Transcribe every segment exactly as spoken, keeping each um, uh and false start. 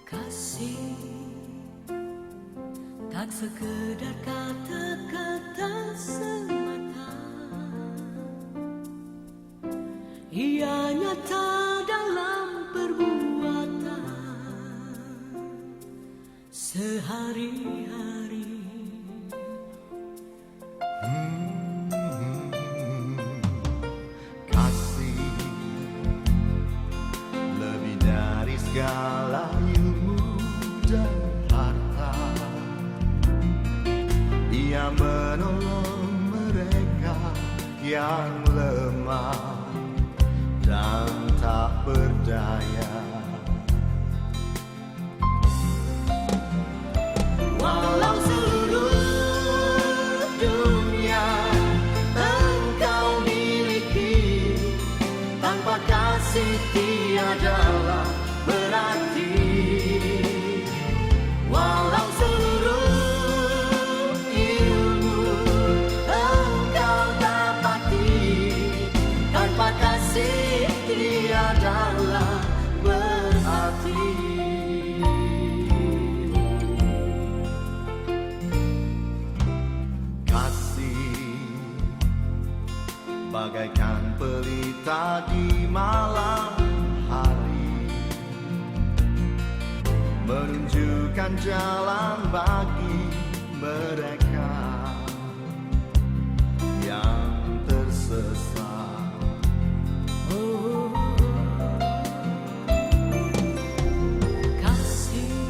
Kasih tak sekedar kata-kata semata, ia nyata dalam perbuatan sehari-hari. Kasih lebih dari segala ilmu dan harta. Ia menolong mereka yang lemah dan tak berdaya. Walau seluruh dunia engkau miliki, tanpa kasih tiadalah berarti. Walau seluruh ilmu engkau dapati, tanpa kasih tiadalah berarti. Kasih bagaikan pelita di malam hari, menunjukkan jalan bagi mereka yang tersesat. Oh, kasih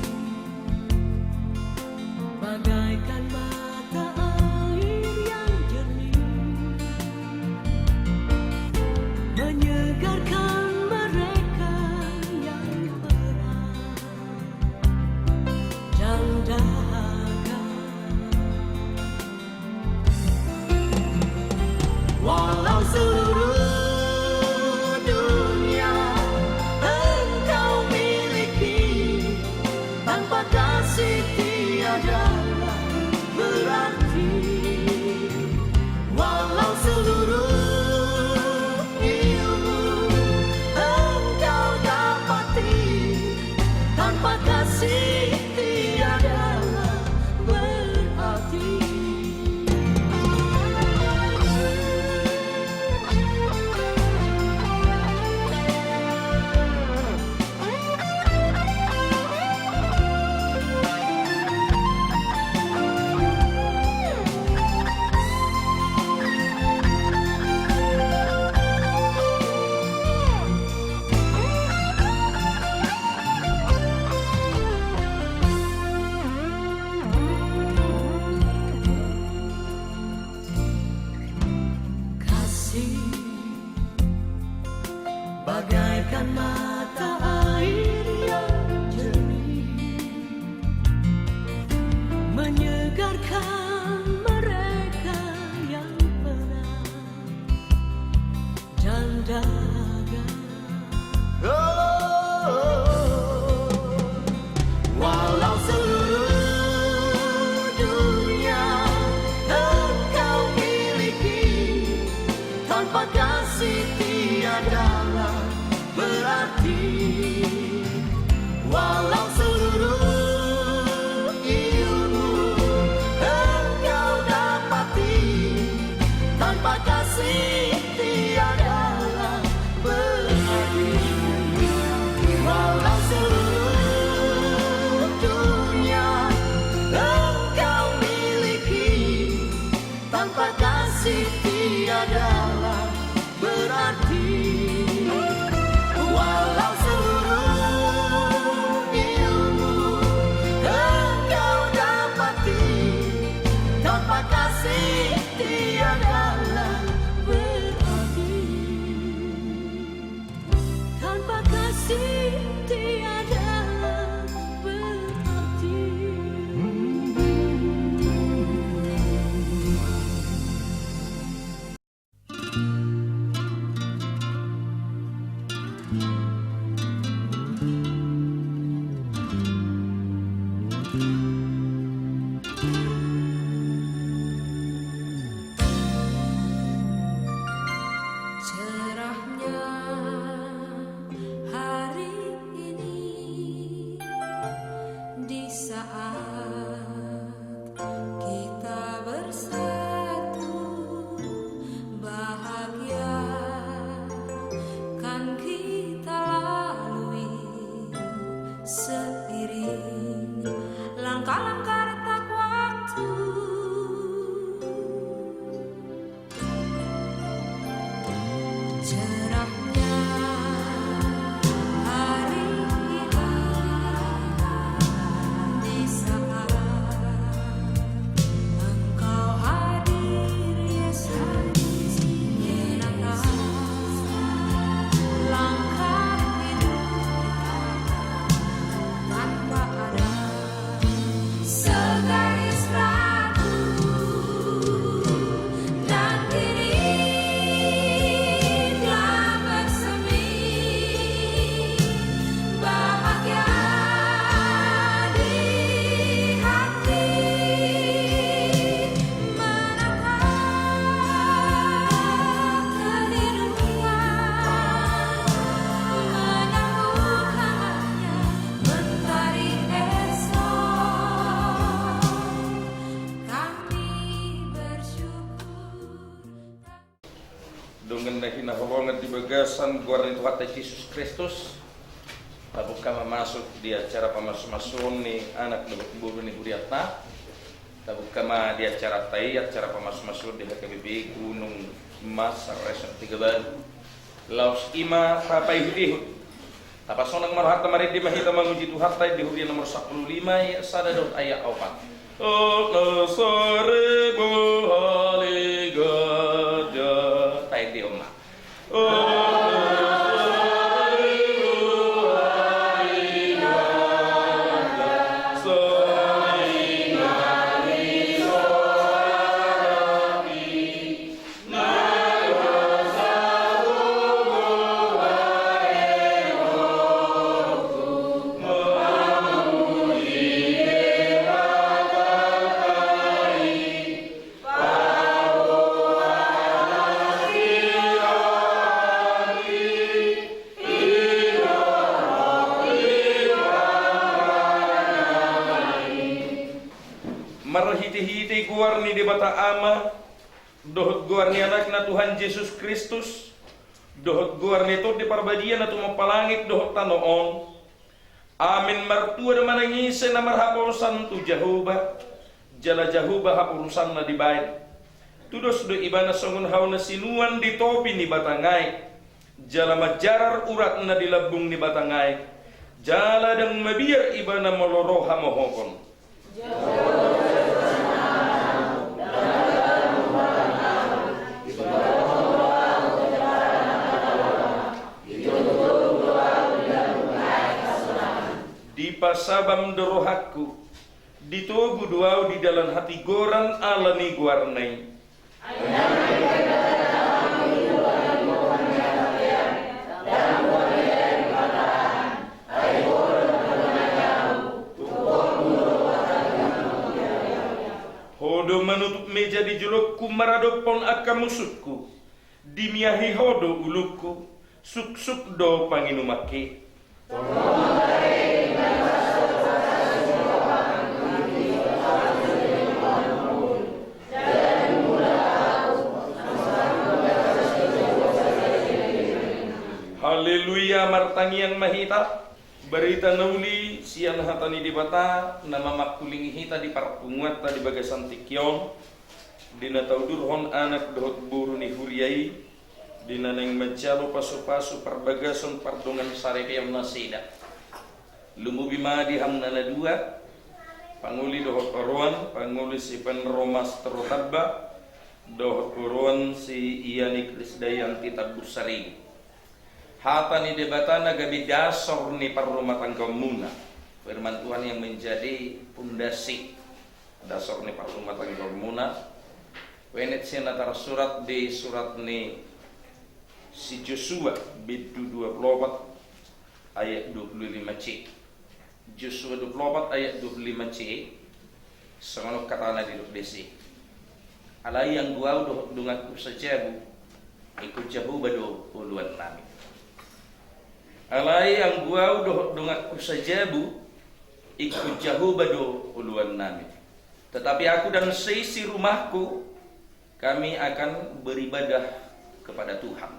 bagaikan mata air yang jernih, menyegarkan mereka yang berat dan dahaga. Walau seluruh dunia engkau miliki, tanpa kasih tiadalah berarti. Walau seluruh ilmu engkau dapati, tanpa kasih tiadalah berarti. Seiring langkah-langkah retak waktu, cerahnya hari hilang di saat Engkau hadir, Yesus, menatap langkah hidup tanpa ada segaris ragu, dan kini telah bersemi bahagia di hati, menatap kehidupan, menyambut hambanya mentari esok. Kami bersyukur. Dongan na hinaholongan di bagasan goar ni Tuhanta Jesus Kristus, tabuka ma masuk di acara pamasumasuon ni anak dohot boru ni hurianta. Tabuka ma di acaranta i, acara pamasumasuon di H K B P Gunung Mas Resort Tiga Baru. Laos i ma tapaihutihut. Tapasonang ma rohanta, marende ma hita mamuji Tuhanta di Huria nomor sampulu lima, ayat sada dohot ayat opat. O na saribu hari gada. Taendehon ma. O na saribu hari gada. Saribu hari gada. Marhitehite goar ni Debata Ama, dohot goar ni Anakna Tuhan Jesus Kristus, dohot goar ni Tondi Parbadia na tumompa langit dohot tano on. Amen. Martua do manang ise na marhaposan tu Jahowa, jala Jahowa haposanna dibaen. Tudos do ibana songon hau na sinuan di topi ni batang aek, jala manjarar uratna di lambung ni batang aek, jala ndang mabiar ibana molo ro hamohopon. Dipasabam do rohangku, ditogu do ahu di dalan hatigoran ala ni goarna i. Ho do manutup meja di jolongku maradophon angka musungku, dimiahi ho do ulungku, suksuk do panginumanki. Haleluya, martangiang ma hita. Barita na uli sian hata ni Debata na mamangkulingi hita di parpunguanta di bagasan tingki on, di na taudurhon anak dohot boru ni huria i, di na naeng manjalo pasupasu parbagason pardongan saripeon nasida. Lumobi ma di hamuna na dua, pangoli dohot oroan, pangoli si Panro Mastro Tamba, dohot oroan si Iani Krisdayanti Tambun Sari. Hata ni Debata na gabe dasor ni parrumatanggaonmuna. Firman Tuhan yang menjadi pondasi dasor ni parrumatanggaonmuna. Huenhet sian na tarsurat di surat ni si Josua, bindu dua pulu opat ayat dua pulu lima c. Josua dua pulu opat ayat dua pulu lima c, songon on hatana didok disi. Alai anggo ahu dohot donganku sajabu, ingkon Jahowa do oloannami. Alai anggo ahu dohot donganku sajabu, ingkon Jahowa do oloannami. Tetapi aku dan seisi rumahku, kami akan beribadah kepada Tuhan.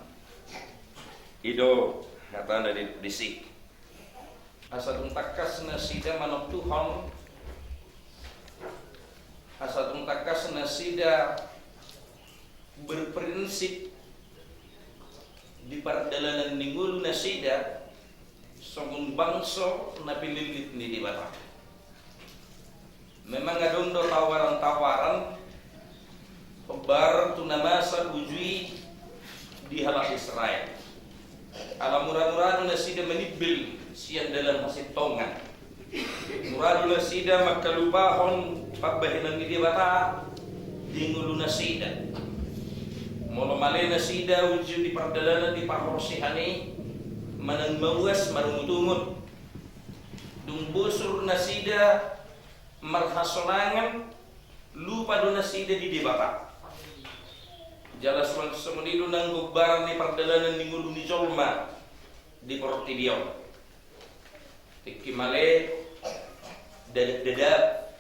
I do hatana di, disi. Asa tung tangkas nasida manontuhon, asa tung tangkas nasida berprinsip di pardalanan ni ngolu nasida songon bangso na pinillit ni Debata. Memang adong do tawaran-tawaran hombar tu na masa uju i di halak Israel. Ala mura-mura do nasida manimbel sian dalan hasintongan. Mura do nasida mangkalupahon pambahenan ni Debata di ngolu nasida. Molo male nasida uju di pardalanan di parhorsehan i manang mauas marungut-ungut. Dung bosur nasida marhasonangan, lupa do nasida di Debata. Jala suang songon i do nang gombaran ni pardalanan ni ngolu ni jolma di portibi on. Tingki male dadak-dadak,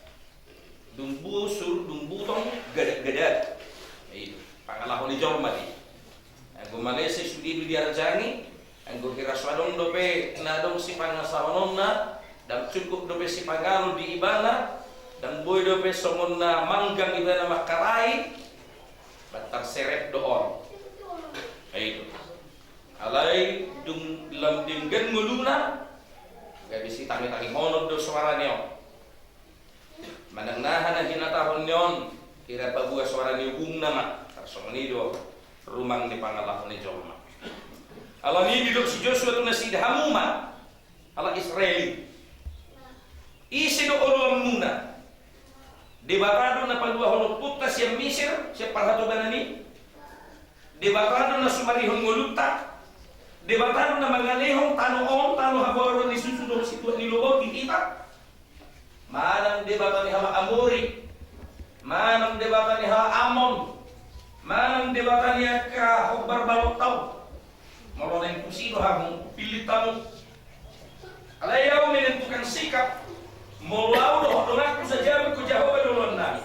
dung bosur, dung butong, gadak-gadak. I do pangalaho ni jolma di. Anggo male sai sude do diarjangi, anggo hira so adong dope na adong sipangasahononna, ndang cukup dope sipanganon di ibana, ndang boi dope songon na manggang ibana mangkarai, ba tarseret do on. I do. Alai dung lam denggan ngoluna, gabe sitangi-tangihonon do soara ni on. Manang na aha na hinatahon ni on, hira paboa soara ni ubungna ma, tarsongon i do rumang ni pangalaho ni jolma. Alani i didok si Josua tu nasida, hamu ma halak Israel i, ise do oloanmuna? Debata do na paluahon ompunta sian Misir, sian parhatobanan i? Debata do na sumarihon ngolunta? Debata do na mangalehon tano on, tano haboaron ni susu dohot situak ni lobau di hita? Manang debata ni halak Amori, manang debata ni halak Amon, manang debata ni angka hombar balonta on? Molo naeng tusi do hamu, pillit hamu. Alai ahu menentukan sikap, molo ahu dohot donganku sajabu, ingkon Jahowa do oloannami.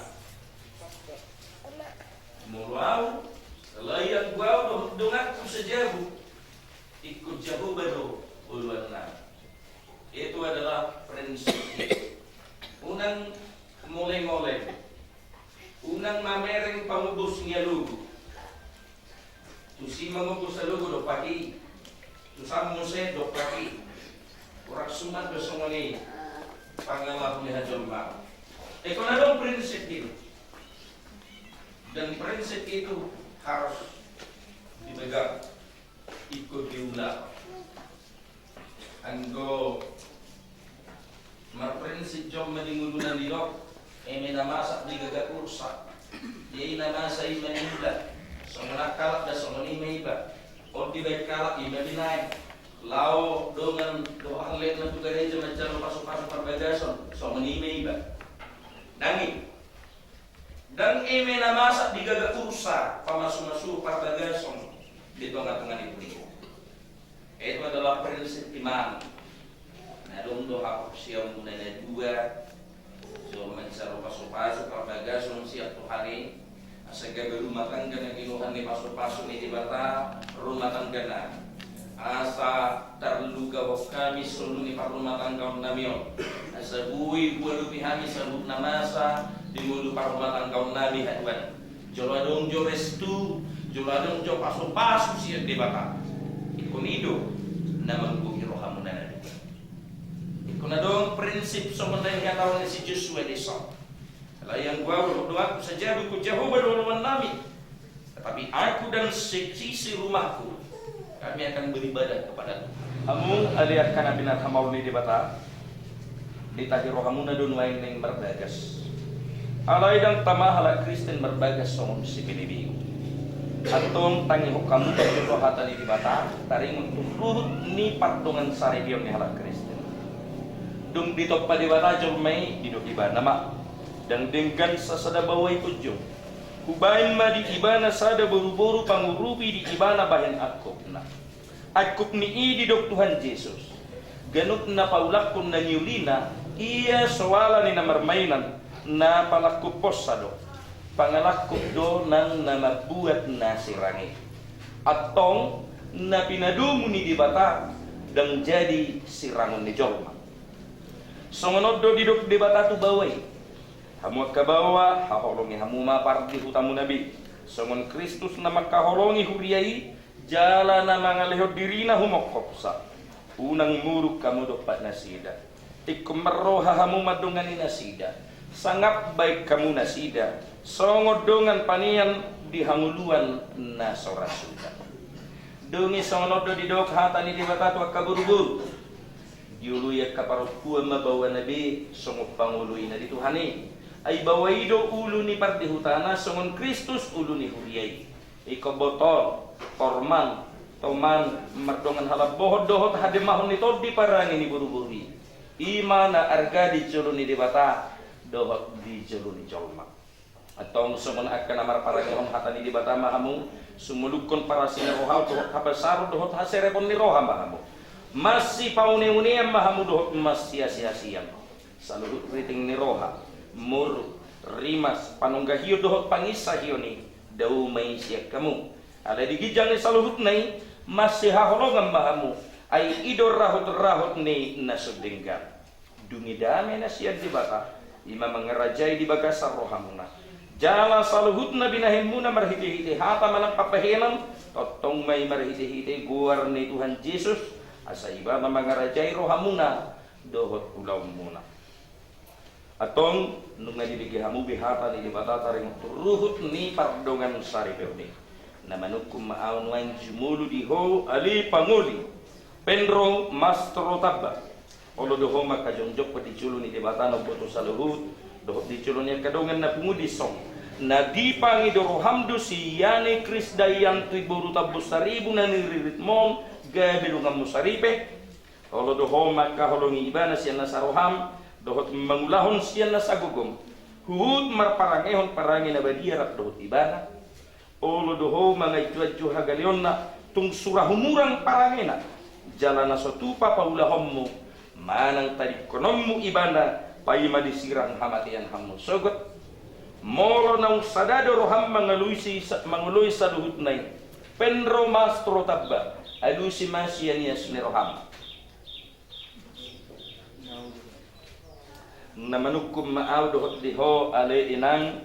Molo ahu, alai anggo ahu dohot donganku sajabu, ingkon Jahowa do oloannami. Itu adalah prinsip. Unang moleng-oleng. Unang mamereng pangubus ni alogo. Tusi mangubus alogo dompak i. Tusan muse dompak i. Urak suman do songon i pangalaho ni hajolmaon. Ingkon adong prinsip i. Dan prinsip itu harus dipegang. Ingkon diulahon. Anggo marprinsip jolma di ngoluna, didok, eme na masak di gagak ursa. Dia i na masa i ma niula. Songon angka halak da songon i ma iba. On dibaen halak i ma binaen. Laho dongan dohot halletna tu gareja manjalo pasu-pasu parbagason. Songon i ma iba. Ndang i. Ndang eme na masak di gagak ursa pamasu-masu parbagason di tonga-tonga ni pudi. Itu adalah prinsip iman. Na adong do haporseaonmuna na dua, jolma manjalo pasu-pasu parbagason sian Tuhan i, asa gabe rumah tangga na ginuhan ni pasu-pasu ni Debata, rumah tanggana. Asa tarluka hami solu ni parrumatanggaonnami on. Asa boi hualupi hami saluhut na masa di ngolu parrumatanggaonnami, haduan. Jolo adong jo restu, jolo adong jo pasu-pasu sian Debata. Ingkon i do na manggohi rohamuna na dua. Ingkon adong prinsip songon na nihatahon ni si Josua dison. Alai anggo ahu dohot donganku sajabu, ingkon Jahowa do oloannami. Tetapi aku dan seisi rumahku, kami akan beribadah kepada Tuhan. Hamu ale angka na pinarhamaol ni Debata, ditahi rohamuna do nuaeng naeng marbagas. Alai ndang tama halak Kristen marbagas songon sipelebegu. Antong tangihon hamu do hata ni Debata, taringot tu ruhut ni pardongansaripeon ni halak Kristen. Dung ditompa Debata jolma i, didok ibana ma, ndang denggan sasada baoa ingkon jo. Hubaen ma di ibana sada boru-boru pangurupi di ibana bahen angkupna. Angkup ni i didok Tuhan Jesus. Ganup na paulakkon na niulina, ia soala ni na marmainan, na palangkuphonsa do. Pangalangkup do nang na mambuat na sirang i. Antong na pinadomu ni Debata ndang jadi sirangon ni jolma. Songon on do didok Debata tu baoa i: Hamu angka baoa, haholongi hamu ma pardihutamuna be, songon Kristus na mangkaholongi huria i, jala na mangalehon dirina humophopsa. Unang muruk hamu dompak nasida. Ingkon marroha hamu mandongani nasida. Sangap baen hamu nasida, songon dongan panean di hangoluan na so ra suda. Dung i songon on do didok hata ni Debata tu angka boruboru: Dioloi angka parompuan ma baoana be songon pangoloina di Tuhan i. Ai baoa i do ulu ni pardihutana, songon Kristus ulu ni huria i. Ingkon botoon, porman, toman, mardongan halambohon dohot hademahon ni tondi parange ni boruboru i. I ma na arga di jolo ni Debata dohot di jolo ni jolma. Antong songon angka na marparangehon hata ni Debata ma hamu, sumolunghon parasi ni roha dohot habasaron dohot haserepon ni roha ma hamu. Masipauneaunean ma hamu dohot masiasiasian. Saluhut riting ni roha, muruk, rimas, panunggahion dohot panginsahion i, dao ma i sian hamu. Alai di ginjang ni saluhutna i, masihaholongan ma hamu, ai i do rahutrahut ni na so denggan. Dung i dame na sian Debata, i ma mangarajai di bagasan rohamuna. Jala saluhutna binahenmuna marhitehite hata manang pambahenan, tongtong ma i marhitehite goar ni Tuhan Jesus, asa Ibana mangarajai rohamuna dohot ulaonmuna. Antong, nunga dibege hamu be hata ni Debata taringot tu ruhut ni pardongansaripeon i, na manungkun ma ahu nuaeng jumolo di ho ale pangoli, Pendro Mastro Tamba. Olo do ho mangkajongjongkon di jolo ni Debata na umboto saluhut, dohot di jolo ni angka dongan na pungu dison, na dipangido roham do si Yani Krisdayanti boru Tambun Saribu na niriritmon gabe donganmu saripe. Olo do ho mangkaholongi ibana sian nasa roham, dohot mangulahon sian nasa gogom, huhut marparangehon parange na badia rap dohot ibana. Olo do ho manganjuanju hagaleonna, tung sura humurang parangena, jala na so tupa paulahonmu manang tadingkononmu ibana, paima disirang hamatean hamu sogot. Molo naung sada do roham mangoloi sa-, mangoloi saluhutna i, Pendro Mastro Tamba, alusi ma sian ias ni roham. Na manungkun ma ahu dohot di ho ale inang,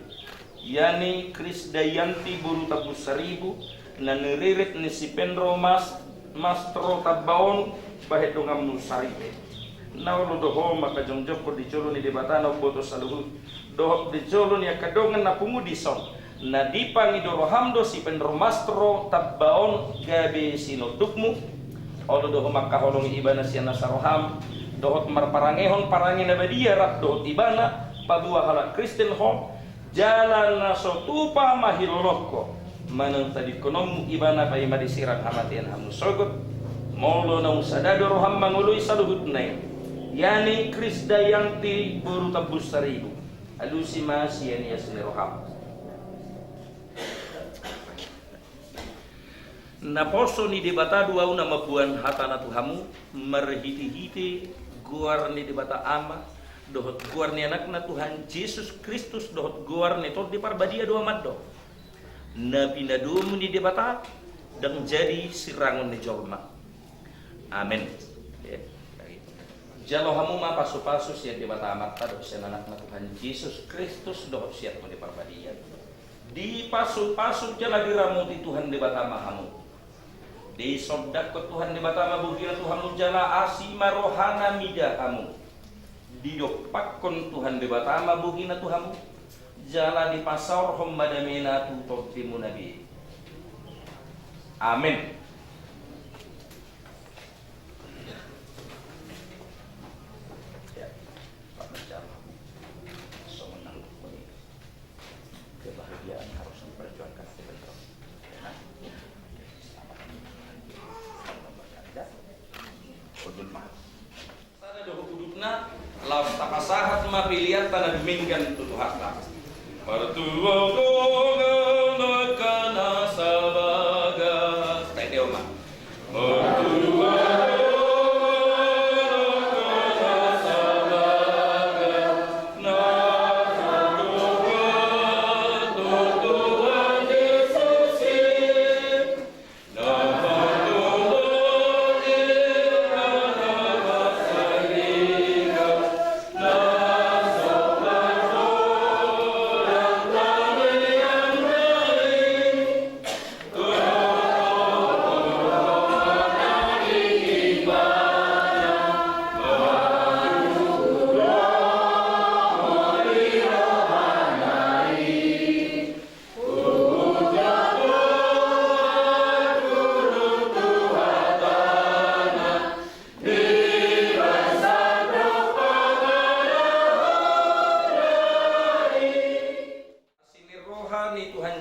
Yani Krisdayanti boru Tambun Saribu, na niririt ni si Pendro Mas-, Mastro Tamba on, bahen donganmu saripe. Na olo do ho mangkajongjongkon di jolo ni Debata na umboto saluhut, dohot di jolo ni angka dongan na pungu dison, na dipangido roham do si Pendro Mastro Tamba on gabe sinondukmu. Olo do ho mangkaholongi ibana sian nasa roham, dohot marparangehon parange na badia rap dohot ibana, paboa halak Kristen ho, jala na so tupa ma hilolong ho manang tadingkononmu ibana, paima disirang hamatean hamu sogot. Molo naung sada do roham mangoloi saluhutna i, Yani Krisdayanti boru Tambun Saribu, alusi ma sian ias ni roham. Naposo ni Debata do ahu na mamboan hatana tu hamu, marhitehite goar ni Debata Ama, dohot goar ni Anakna Tuhan Jesus Kristus, dohot goar ni Tondi Parbadia do ahu mandok. Na pinadomu ni Debata, ndang jadi sirangon ni jolma. Amen. Ya. Jalo hamu ma pasupasu sian Debata Amanta dohot sian Anakna Tuhan Jesus Kristus dohot sian Tondi Parbadia. Dipasupasu jala diramoti Tuhan Debata ma hamu. Disondangkon Tuhan Debata ma bogina tu hamu jala asi ma rohana mida hamu. Didompakkon Tuhan Debata ma bogina tu hamu jala dipasaorhon ma damena tu tondimuna be. Amen. Ya, Pak Menjam, songon nang rukun ini. Kebahagiaan harus diperjuangkan, hati benar. Ya, nah. Selamat. Selamat berkarya. Udut mah. Sada dohot udutna, laos tapasahat ma peleanta na dumenggan tu Tuhanta. Martua do angka na sabagas. Taida ma. Martua do angka na sabagas. Na tutu, tutu, Tuhan Jesus i.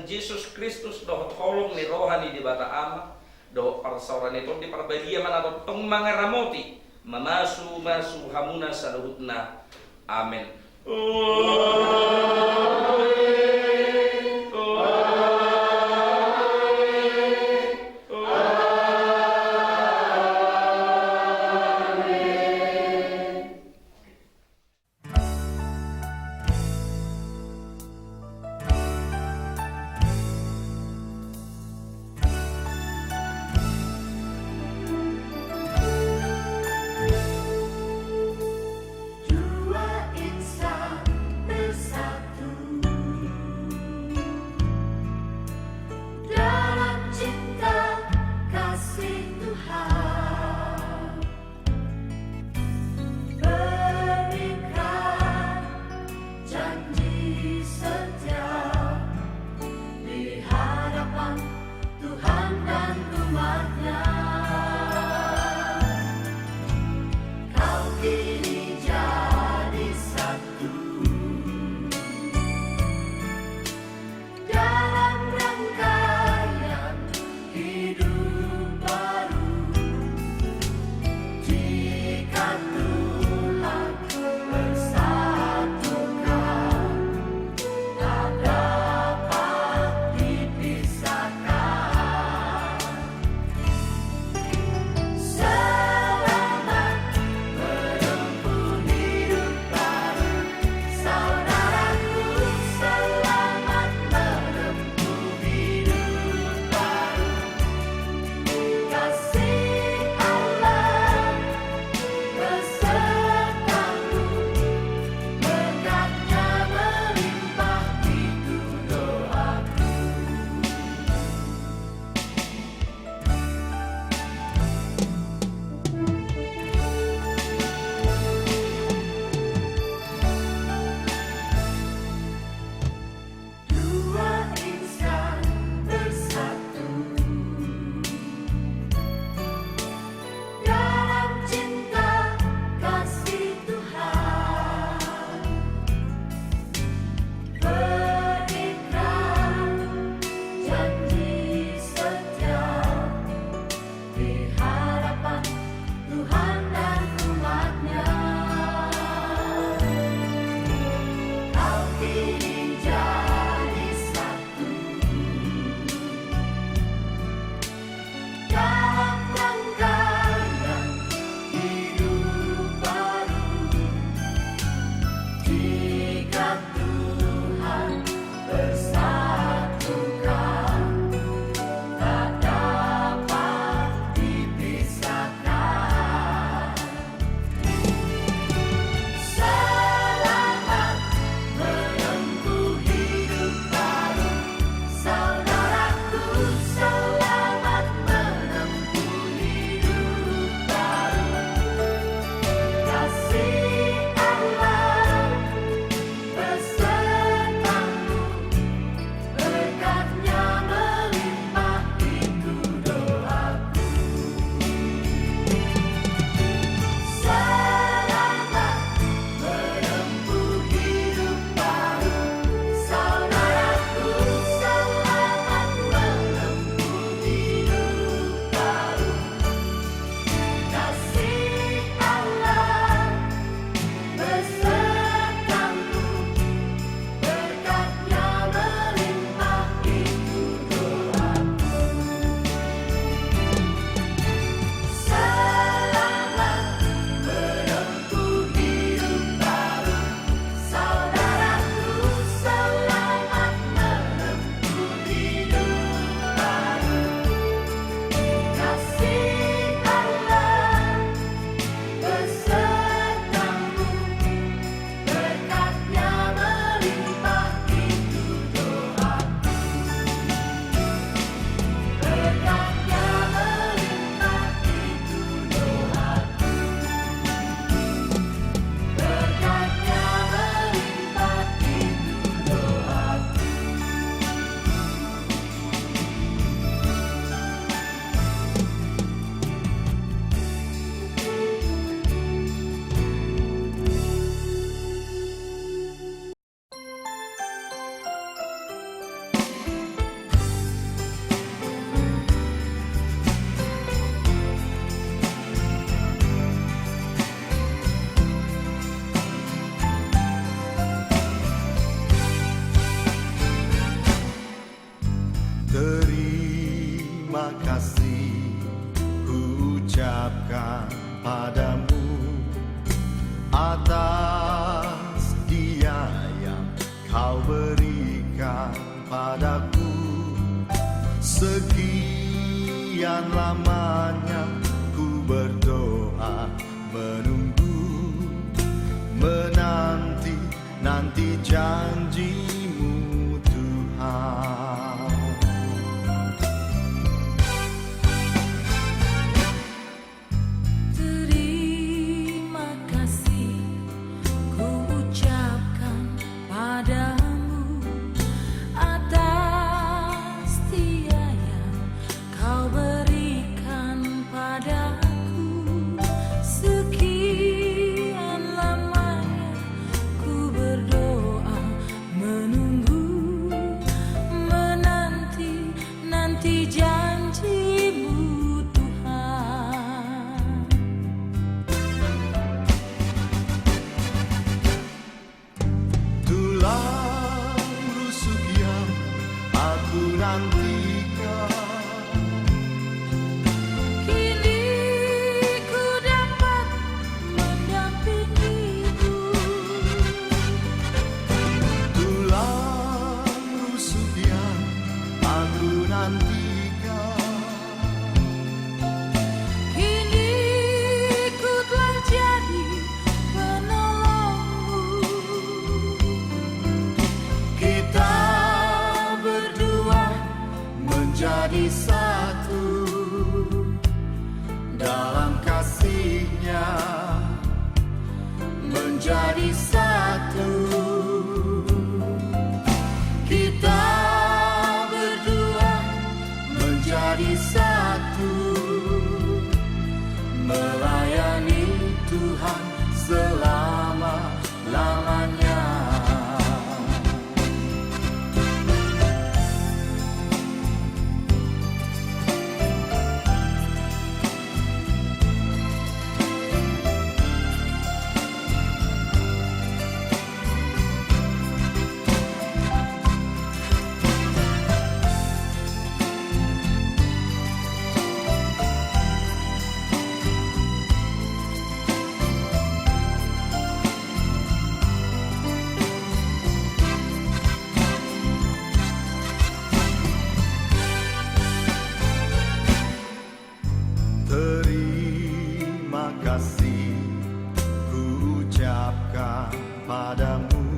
Jesus Kristus dohot holong ni roha ni Debata Ama dohot parsaoran ni Tondi Parbadia ma na tongtong mangaramoti, mamasumasu hamuna saluhutna. Amen. Dua insan bersatu. Kau berikan padaku. Sekian lamanya ku berdoa, menunggu, menanti, nanti janji-Mu, Tuhan. Terima kasih ku ucapkan padamu atas setia yang Kau berikan padaku. Sekian lamanya ku berdoa, menunggu, menanti, nanti janji-Mu, Tuhan. Tulang rusuk yang aku nantikan. Kini ku dapat mendampingi-Mu. Tulang rusuk yang aku nantikan. Kini ku telah jadi penolong-Mu. Kita berdua menjadi satu dalam kasih-Nya. Menjadi satu. Kita berdua menjadi satu, melayani Tuhan selama-lamanya. Terima kasih ku ucapkan padamu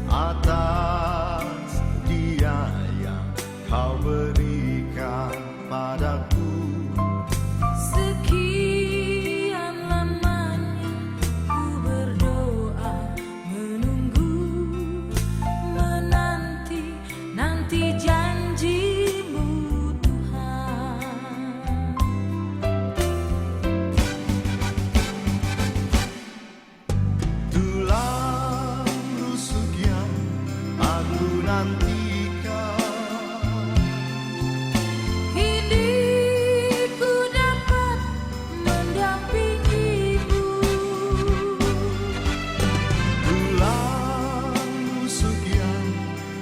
atas dia yang kau berikan padaku. Sekian lamanya ku berdoa, menunggu, menanti, nanti janji-Mu, Tuhan. Tulang rusuk yang aku nantikan. Kini ku dapat mendampingi-Mu. Tulang rusuk yang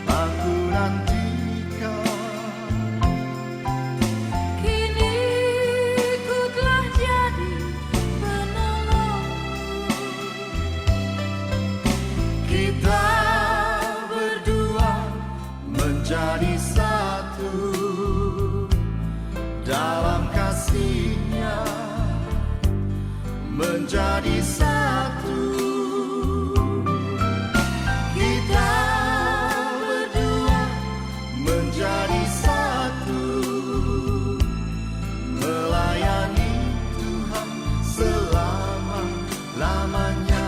aku nantikan. Kini ku telah jadi penolong-Mu. Kita berdua menjadi satu dalam kasih-Nya. Menjadi satu. Kita berdua menjadi satu, melayani Tuhan selama-lamanya.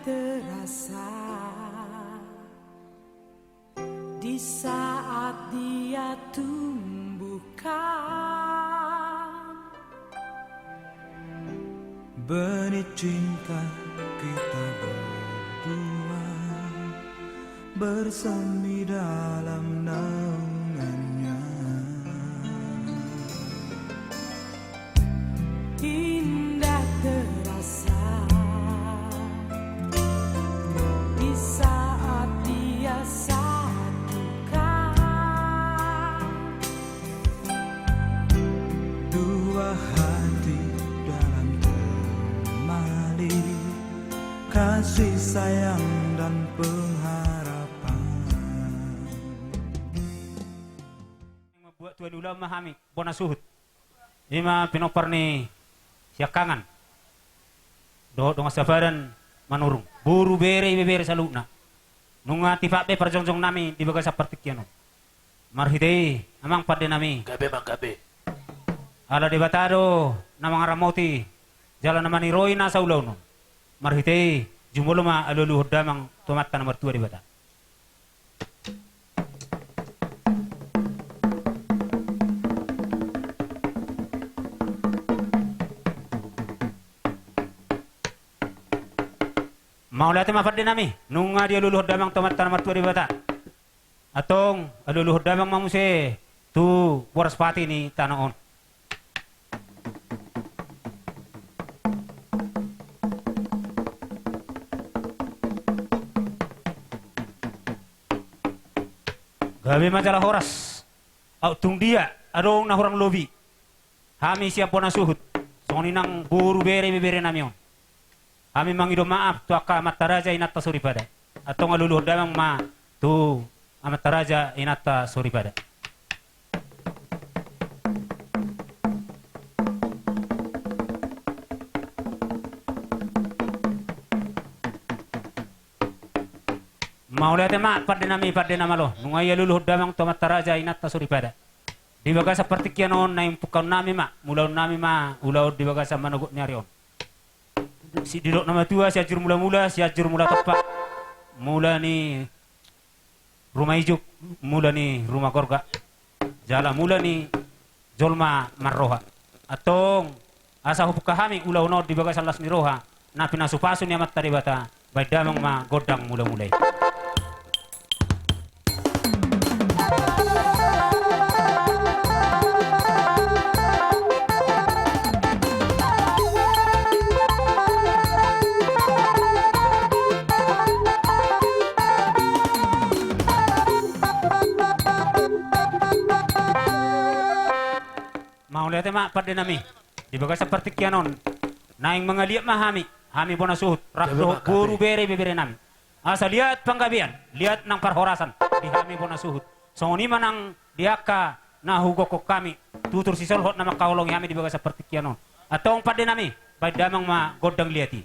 Terasa di saat dia tumbuhkan benih cinta kita berdua, bersemi dalam naungannya. Indah terasa di saat dia satukan dua hati dalam temali kasih sayang dan pengharapan. Mambuat tua ni ulaon ma hami, bona suhut. I ma pinompar ni siangkangan dohot dongan sapadan Manurung, boru, bere, ibebere saluhutna. Nunga tipak be parjongjong nami di bagasan partingkian on. Marhite i, amang pande nami, gabe ma gabe. Ala Debata do na mangaramoti jala na maniroi nasa ulaon on. Marhite i, jumolo ma alualuhon damang tu Amanta na martua Debata. Mauliate ma pande nami, nunga dialualuhon damang tu Amanta na martua Debata. Antong alualuhon damang ma muse tu boras pati ni tano on. Gabe ma jala horas. Aut tung dia adong na hurang lobi, hami sian bona suhut, songon i nang boru, bere, ibebere nami on, hami mangido maaf tu angka amanta raja inanta soripada. Antong alualuhon damang ma tu amanta raja inanta soripada. Mauliate ma pande nami, pande na malo, nunga dialualuhon damang tu amanta raja inanta soripada. Di bagasan partingkian on naeng pungkaon nami ma, mulaon nami ma ulaon di bagasan manogot ni ari on. Sidok na matua Sianjur Mulamula, Sianjur Mulatompa, mula ni ruma ijuk, mula ni ruma gorga, jala mula ni jolma marroha. Antong asa hupungka hami ulaon on di bagasan las ni roha na pinasupasu ni Amanta Debata, baen damang ma gondang mulamula i. Mauliate ma pande nami, di bagasan partingkian on naeng mangaliat ma hami, hami bona suhut rap dohot boru, bere, ibebere nami, asa liat panggabean, liat nang parhorasan di hami bona suhut. Songon i ma nang di angka na hugokhon hami, tutur sisolhot na mangkaholongi hami di bagasan partingkian on. Antong pande nami, baen damang ma gondang liat i.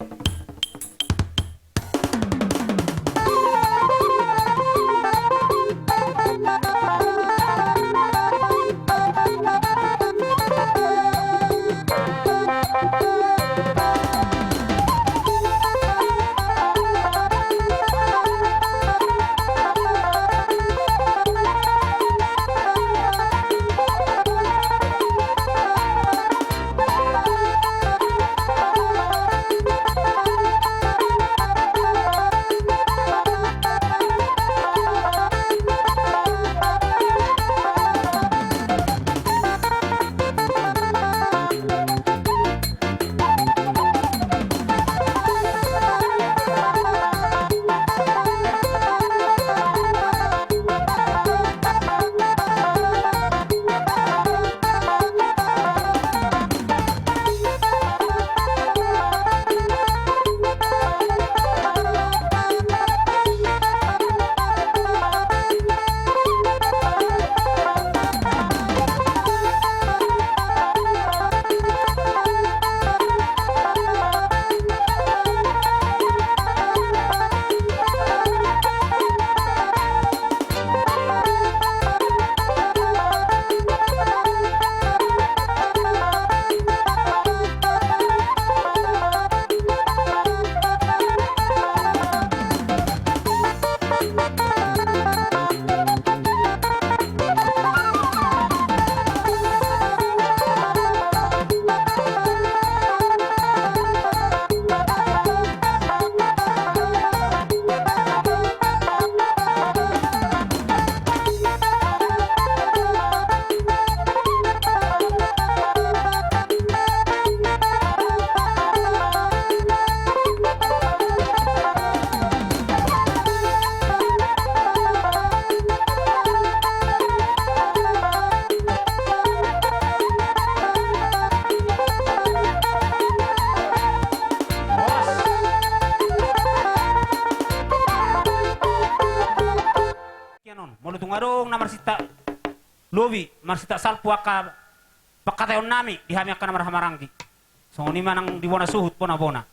lobi marsitak salpu angka pangkataionnami di hami angka na marhahamaranggi. Songon i ma nang di bona suhut bona-bona.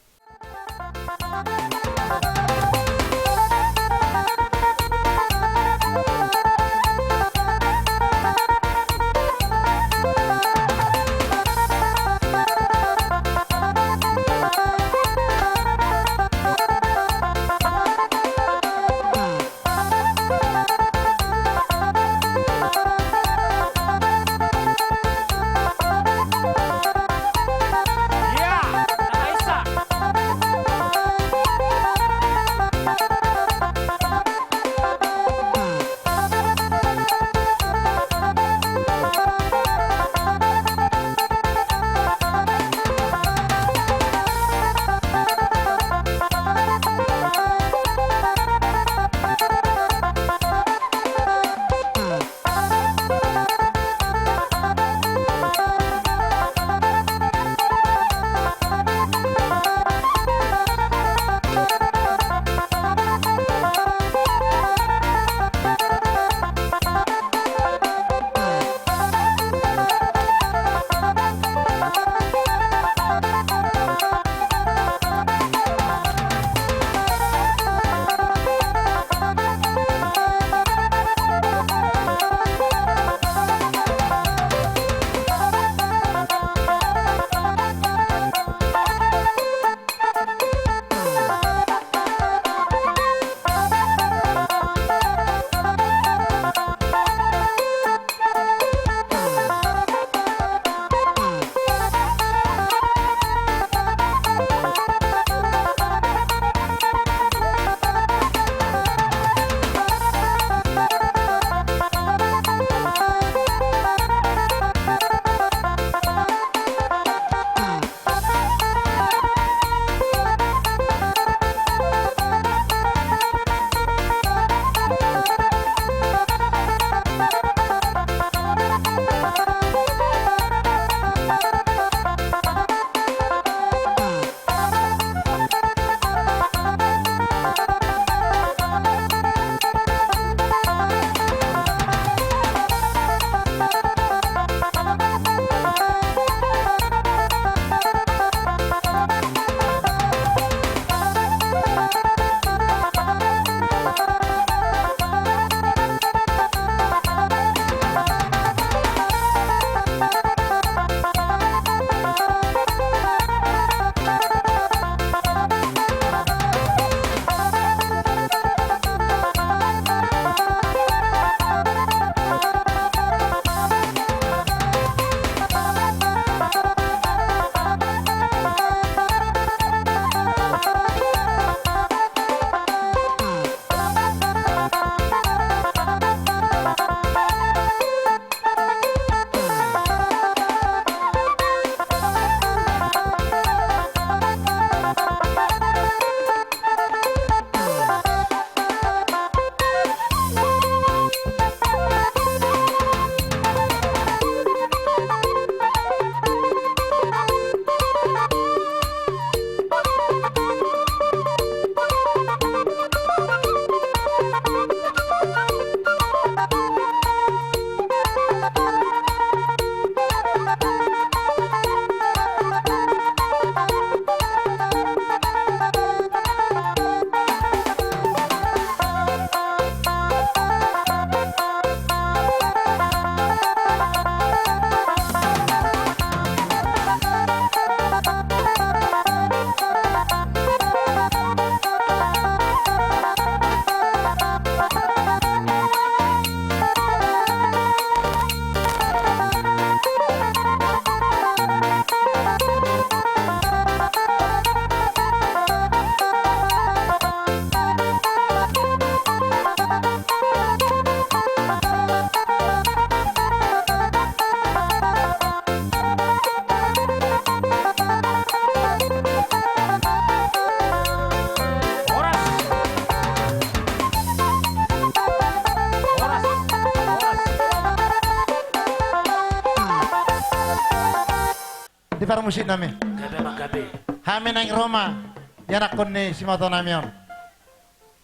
Di parmusik nami. Gabe ma gabe. Hami naeng ro ma di anakkon ni simoto nami on.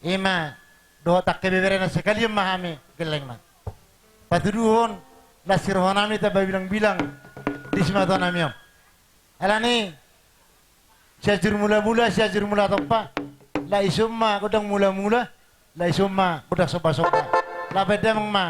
Ima dohot angka ibebere na sekalian ma hami gelleng ma. Patuduhon las ni rohanami tamba bilang-bilang di simatonami on. Alani, Sianjur Mulamula, Sianjur Mulatompa, laos ison ma gondang mulamula, laos ison ma gondang sombasomba. Laos bahen damang ma.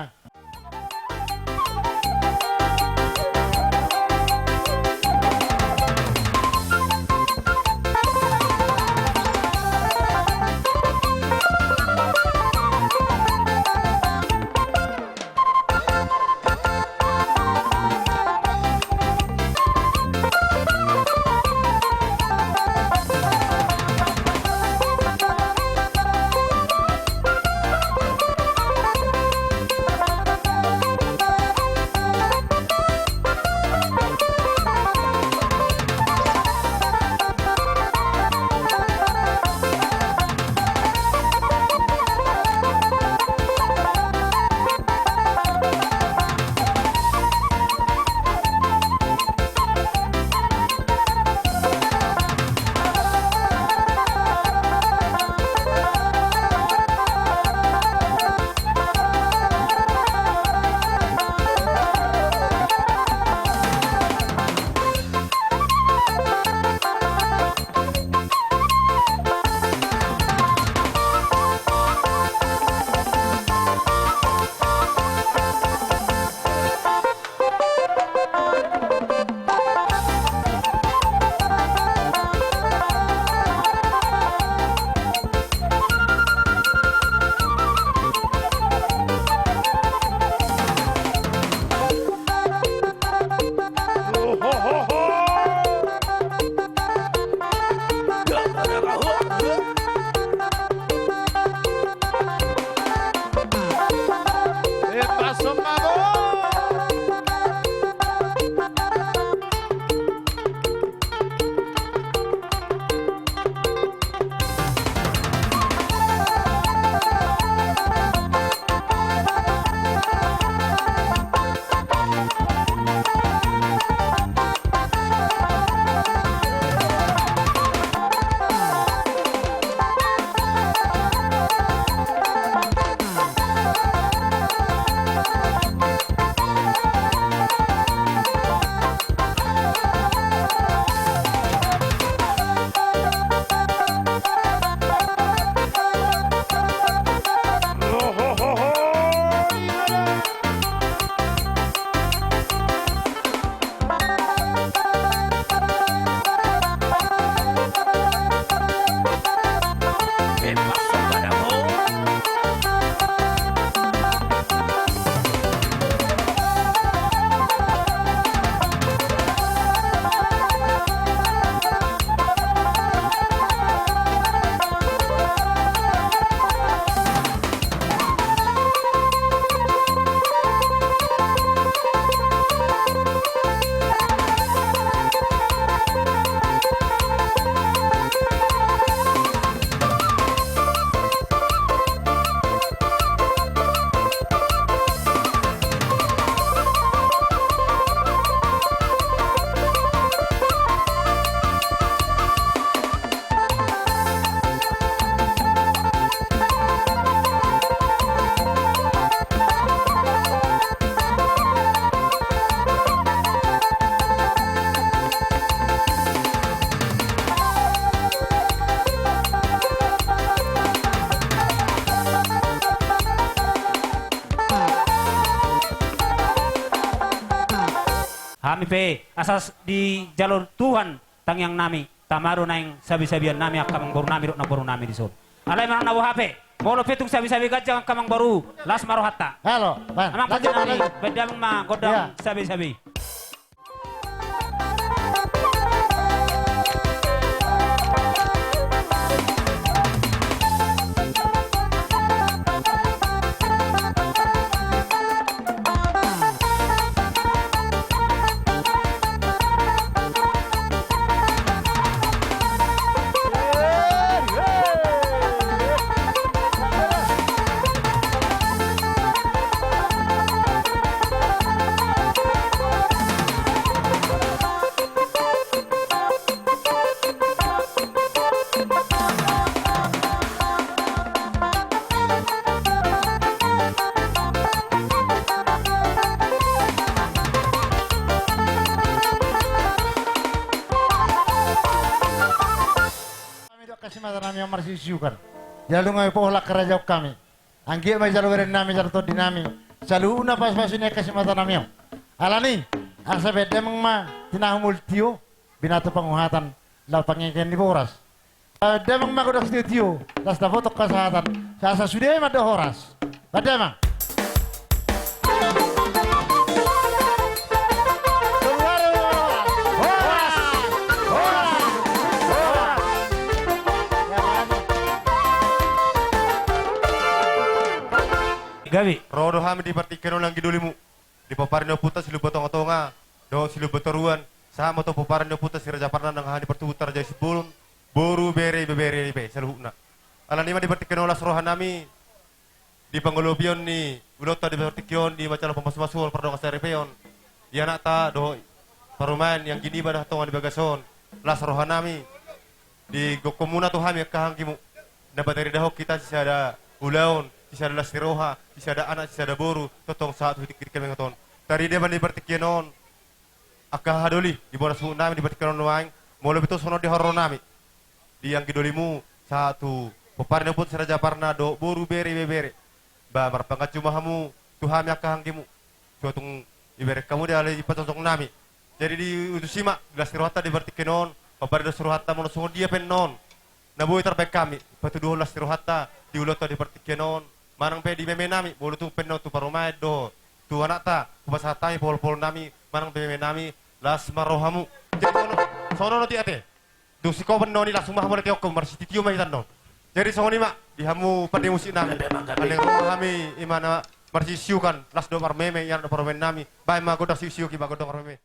Hami pe asa s-, dijalo Tuhan tangiang nami, tama do naeng sabi-sabian nami angka amangboru nami dohot namboru nami dison. Alai manang na boha pe, molo pe tung sabi-sabi ganjang angka amangboru, las ma rohanta. Halo, Bang. Amang, lanjut, pandenami, lanjut. Bahen damang ma gondang, ya, sabi-sabi. Nami on marsiusiukan. Jalo nunga dipola harajaon nami. Anggiat ma dijalo berennami, jalo tondinami. Saluhutna pasupasu ni angka simatanami on. Alani, asa pe damang ma tinahu molo tio, binatu panguhatan, laho pangekean ni boras. Eh, damang ma godang sitiotio, las dapoton hasahatan. Asa sude mandok horas. Damang. Gabe. Ro do hami di partingkian on anggi dolimu, di pomparan ni ompunta Silomba Tongatonga dohot Silomba Toruan, sahat ma tu pomparan ni ompunta Si Raja Parna nang haha ni partubuanta Raja Simbolon, boru, bere, ibebere i pe saluhutna. Alani ma di partingkian on las rohanami di pangolopion ni ulaonta di partingkian on, di manjalo pamasumasuon, pardongansaripeon di anakta dohot parumaen ni anggi niba na tonga di bagas on. Las rohanami di gokhonmuna tu hami angka anggimu, na pataridahon hita sisada ulaon, sisada las ni roha, sisada anak, sisada boru, tongtong sahat tu tingki na mangihut on. Tarida ma di partingkian on angka hahadoli di bona suhutnami di partingkian on nuaeng, molo pe tung songon on di haroronami di anggi dolimu, sahat tu pomparan ni ompunta Si Raja Parna dohot boru, bere, ibebere. Ba marpanganju ma hamu tu hami angka anggimu, tua tung ibereng hamu di ale i pajojong nami. Jadi diutusi ma di las ni rohanta di partingkian on, pambahen dos rohanta molo songon dia pe annon na boi tarbahen hami patuduhon las ni rohanta di ulaonta di partingkian on, manang pe di memenami, molo tung pe annon tu parumaen dohot tu anakta, hupasahat hami polpolnami manang pe memenami, las ma rohamu. Jadi songon on, songon on ate. Dung sikopan noni langsung ma hamu na tiokku, marsititio ma hita annon. Jadi songon i ma di hamu pande musiknami. Gabe, gabe. Alai ro ma hami imana marsiusiukan, las do marmeme, iana do parumaennami. Baen ma gondang siusiuk i ma gondang marmeme.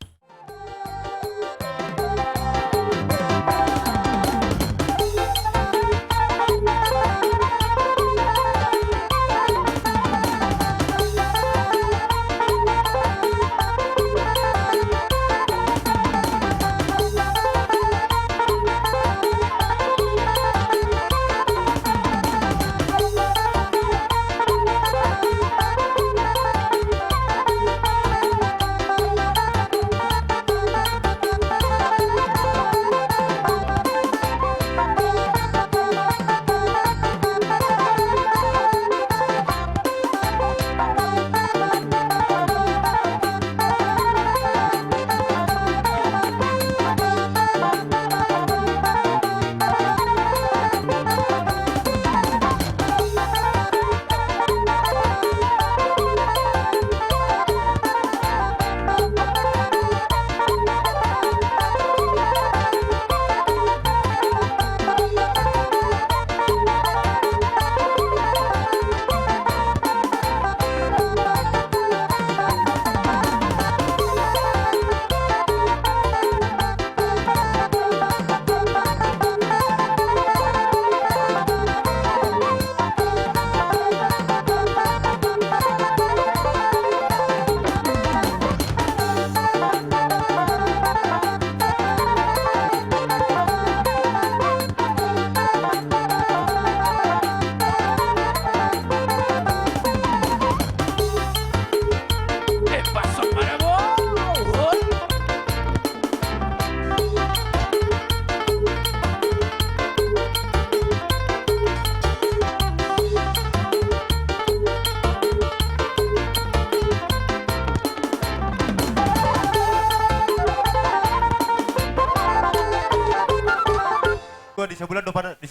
Di sabulan do pana, di,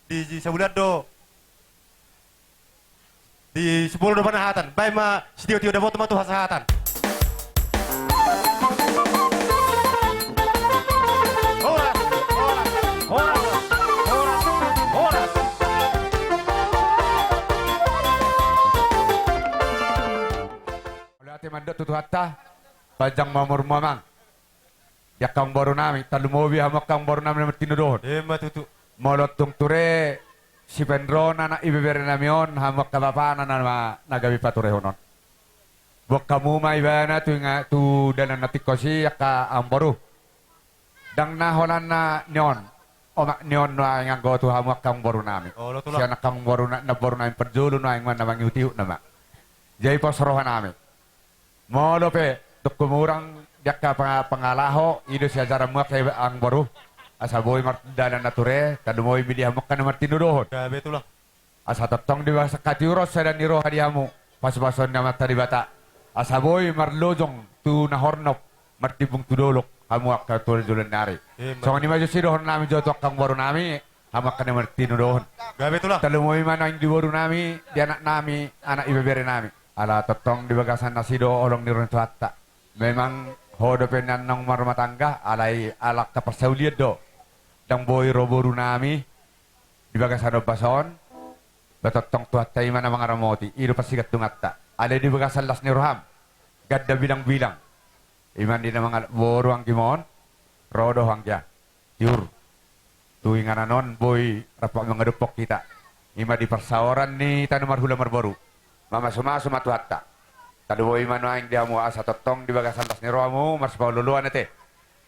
di, di sabulan do. Di sabulan do panahatan, baen ma sitiotio, dapotan ma tu hasahatan. Horas, horas, horas, horas, horas. Mauliate mandok tu Tuhanta, panjang ma umurmu amang. Di angka amangboru nami, tarlumobi hamu angka amangboru nami na martinodohon. Ima tutu. Molo tung ture sipainrona anak ibebere nami on, hamu angka bapana na, na gabe paturehon on. Boan hamu ma ibana tu inga, tu dalan na tingkos i angka amangboru. Ndang na holan na ni on, omak ni on nuaeng anggo tu hamu angka amangboru nami. Olo, tulang. Sian angka amangboru na, namboru nami parjolo nuaeng ma na mangihutihut nama. Jadi pos roha nami. Molo pe tung humurang di angka panga-, pangalaho, i do siajaranmu angka amangboru. Asa boi mardalan na ture, tarlumobi ma di hamu angka na martinodohon. Gabe tulang. Asa tongtong di bagasan hatiuron sada ni roha di hamu, pasupasuon ni Amanta Debata. Asa boi marlojong tu na hornop, martimbung tu dolok, hamu angka tu joloan ni ari. Ima. Songon i ma jo sidohonon nami jo tu angka boru nami, hamu angka na martinodohon. Gabe tulang. Tarlumobi ma naeng di boru nami, di anak nami, anak ibebere nami. Ala tongtong di bagasan asi do holong ni roha ni Tuhanta. Memang ho dope nian naung marrumah tangga, alai ala angka parsaulian do. Ndang boi ro boru nami di bagasan ombas on, ba tongtong Tuhanta i ma na mangaramoti, i do parsigantunganta. Alai di bagasan las ni roham, ganda bilang-bilang. Ima di na mangal-, boru anggi mon, ro do ho anggia. Tiur. Tu inganan on boi rap mangadophon hita. Ima di parsaoran ni tano marhula marboru. Mamasumasu ma Tuhanta. Tarlumobi ma naeng di hamu asa tongtong di bagasan las ni rohamu, marsipaolooloan ate.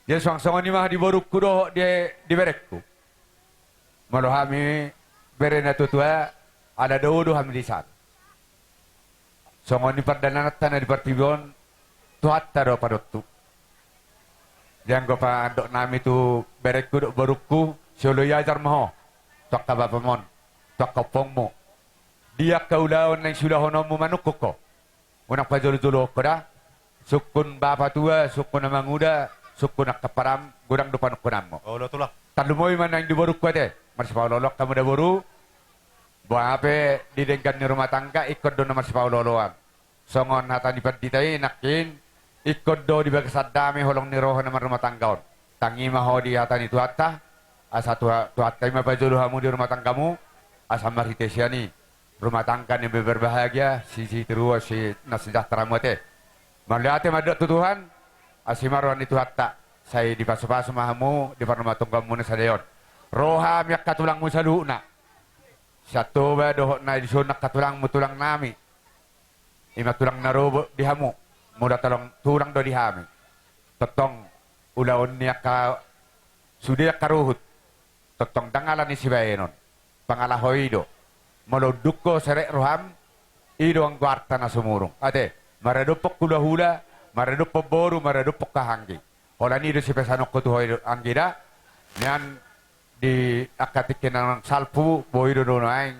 Jadi suang songon i ma di borungku dohot di, di berengku. Molo hami bere na tuatua, ala dao do hami di san. Songon i pardalananta na di portibi on, Tuhanta do panontu. Jadi anggo pandok nami tu berengku dohot borungku, sioloi ajar ma ho tu angka bapam on, tu angka ompungmu. Di angka ulaon naeng siulahononmu manungkun ho. Unang pajolojolohon ho da. Sungkun bapa tua, sungkun ama nguda, sungkun angka param, godang do panungkunanmu. Olo tulang. Tarlumobi ma naeng di borungku ate, marsipaolooloan hamu da boru. Boha pe di denggan ni rumah tangga ingkon do na marsipaolooloan. Songon hata ni pandita i nangkin, ingkon do di bagasan dame holong ni roha na marrumah tangga on. Tangi ma ho di hata ni Tuhanta, asa Tuha-, Tuhanta i ma pajolo hamu di rumah tanggamu, asa marhite sian i rumah tangga na berbahagia, si, si terua, si na sejahtera hamu ate. Mauliate mandok tu Tuhan, asi ma roha ni Tuhanta, sai dipasupasu ma hamu di parrumahtanggaonmuna sadari on. Ro hami angka tulangmu saluhutna. Sian Toba dohot na dison angka tulangmu, tulang nami. Ima tulang na ro di hamu. Molo tulang, tulang do di hami. Tongtong ulaon ni angka sude angka ruhut. Tongtong ndang ala ni sibahenon. Pangalaho i do. Molo unduk ho serep roham, i do anggo arta na sumurung. Ate, maradophon hulahula, maradophon boru, maradophon hahaanggi. Holan i do sipesanonku tu ho i do anggi da. Nian di angka tingki na salpu, boi do nuaeng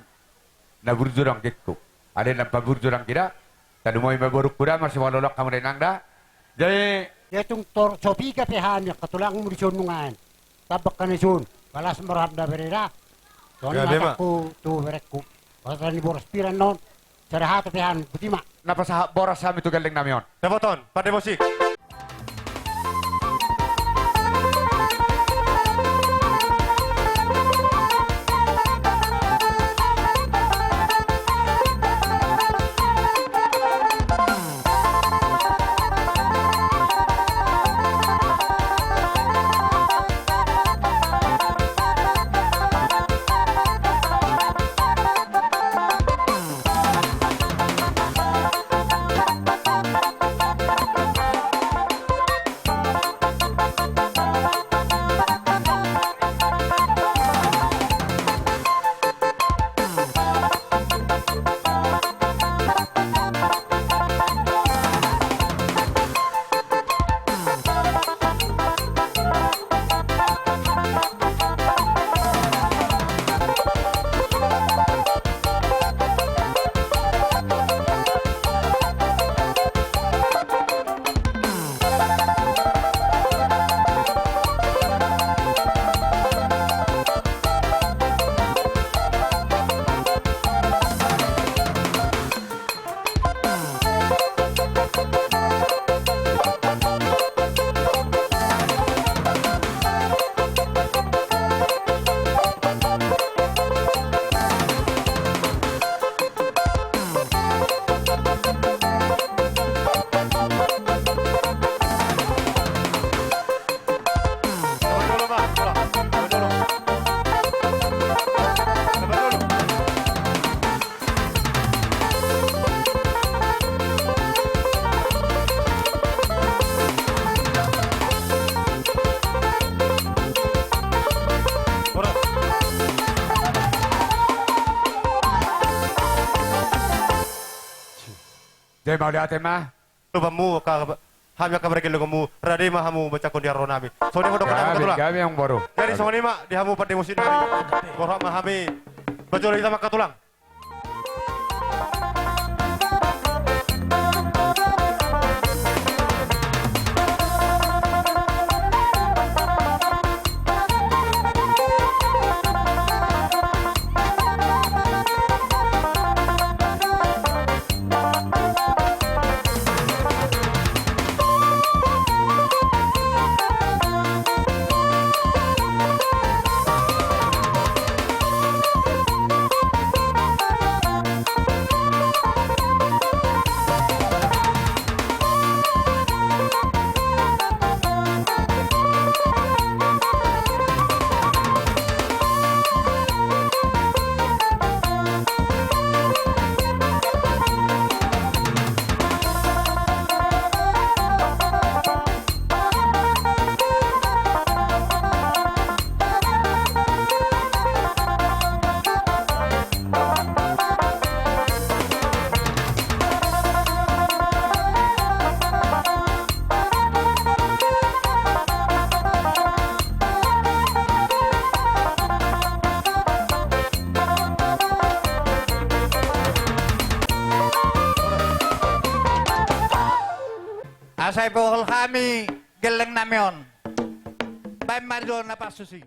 na burju do anggingku. Alai ndang paburju do anggi da. Tarlumobi ma borungku da, marsipaolooloan hamu da inang da. Jadi, ia tung tor so piga pe hami angka tulangmu dison nuaeng. Tambak hami son. Balas ma roham da bere da. Songon i ma hatangku tu berengku. Hata ni boras pir annon. Sada hata pe hami, botima. Na pasahat boras hami tu gelleng nami on. Dapoton, pande musik. Jadi mauliate ma. Lupamu ka, Hami angka marga Gellengonmu, rade ma hamu manjangkon di ari nami. Songon i ma dohonon nami, angka tulang. Gabe, gabe, amangboru. Jadi songon i ma di hamu pande musik nami. Borhat ma hami. Bajolo hita ma, angka tulang. Asa dibohal hami gelleng nami on. Baen ma jo na pansusi.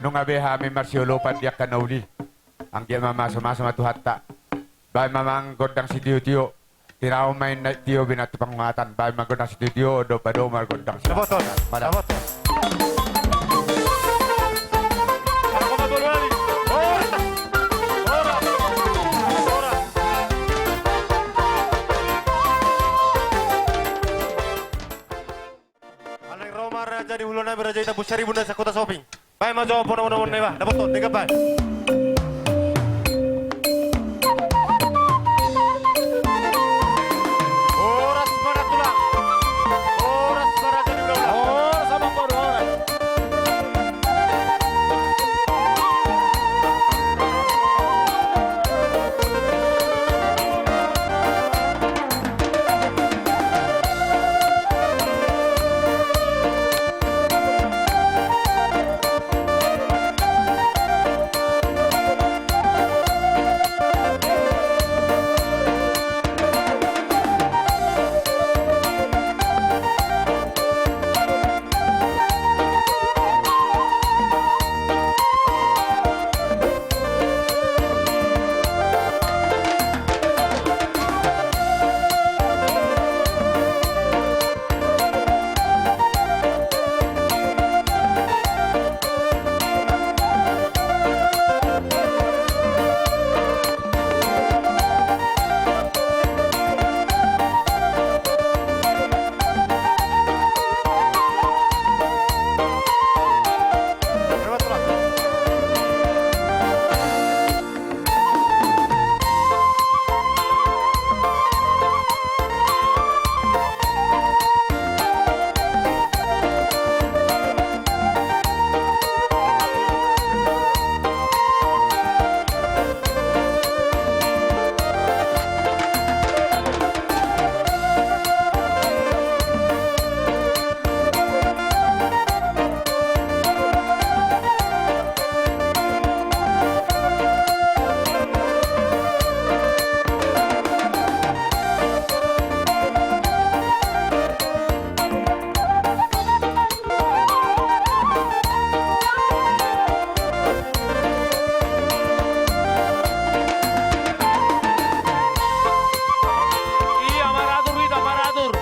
Nunga be hami marsiolopan di angka na uli. Anggiat ma mamasu-masu ma Tuhanta. Baen ma amang gondang sitio-tio. Tinaon ma inna tio binattu panguatan. Baen ma gondang sitio-tio, domba do margondang. Dapoton. Mada. Dapoton. Alai ro ma raja ni hulo nami, raja i Tambun Sari, ibana Sakota Soping. Baen ma jo ponomponomon na iba, dapoton, denggan baen. Horas ma na tulang. Horas ma raja ni hulahula. Horas ma boru, horas. Ia maratur, ia maratur.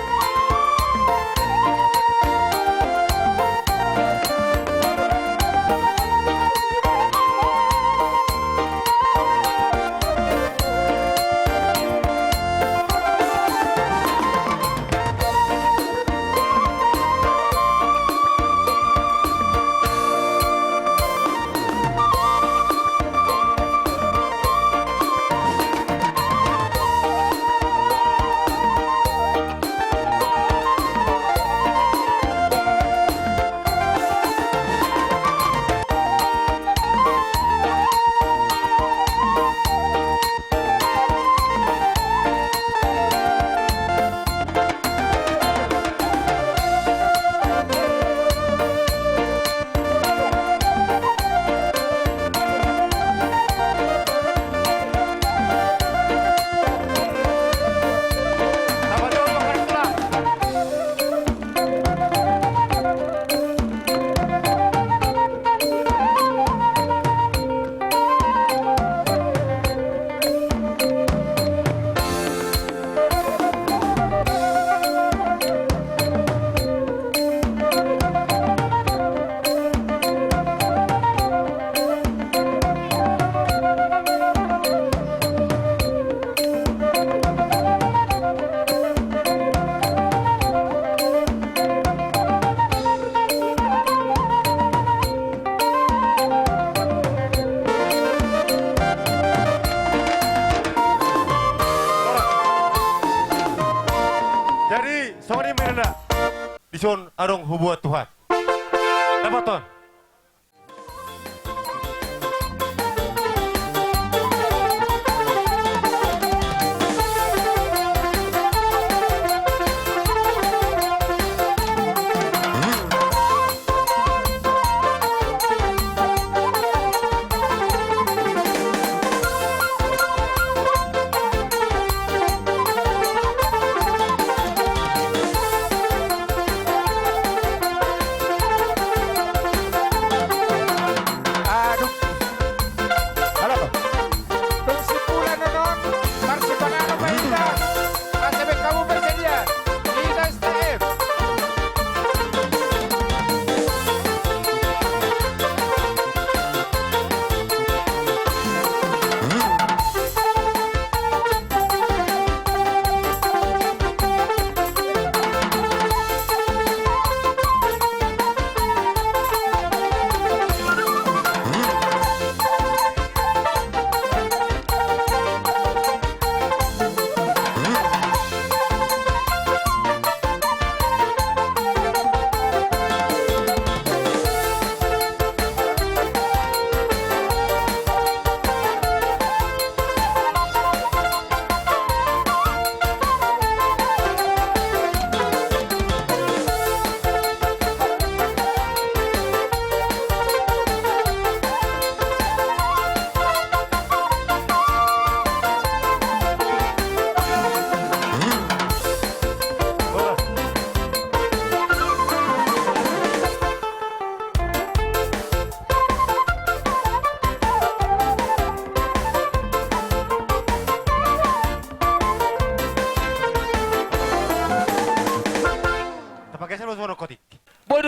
Jadi songon i ma ninna, dison adong hubuat Tuhan. Dapoton.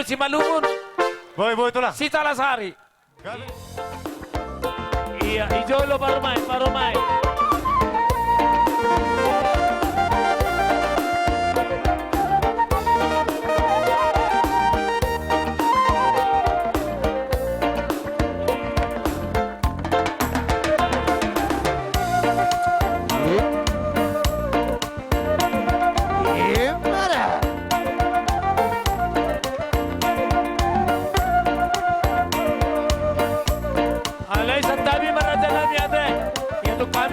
Simalungun. Boi, boi, tulang. Sitalasari. Gabe. Ia, i jolo parumaen, parumaen. Alai santabi ma raja nami ate. Ia tung hami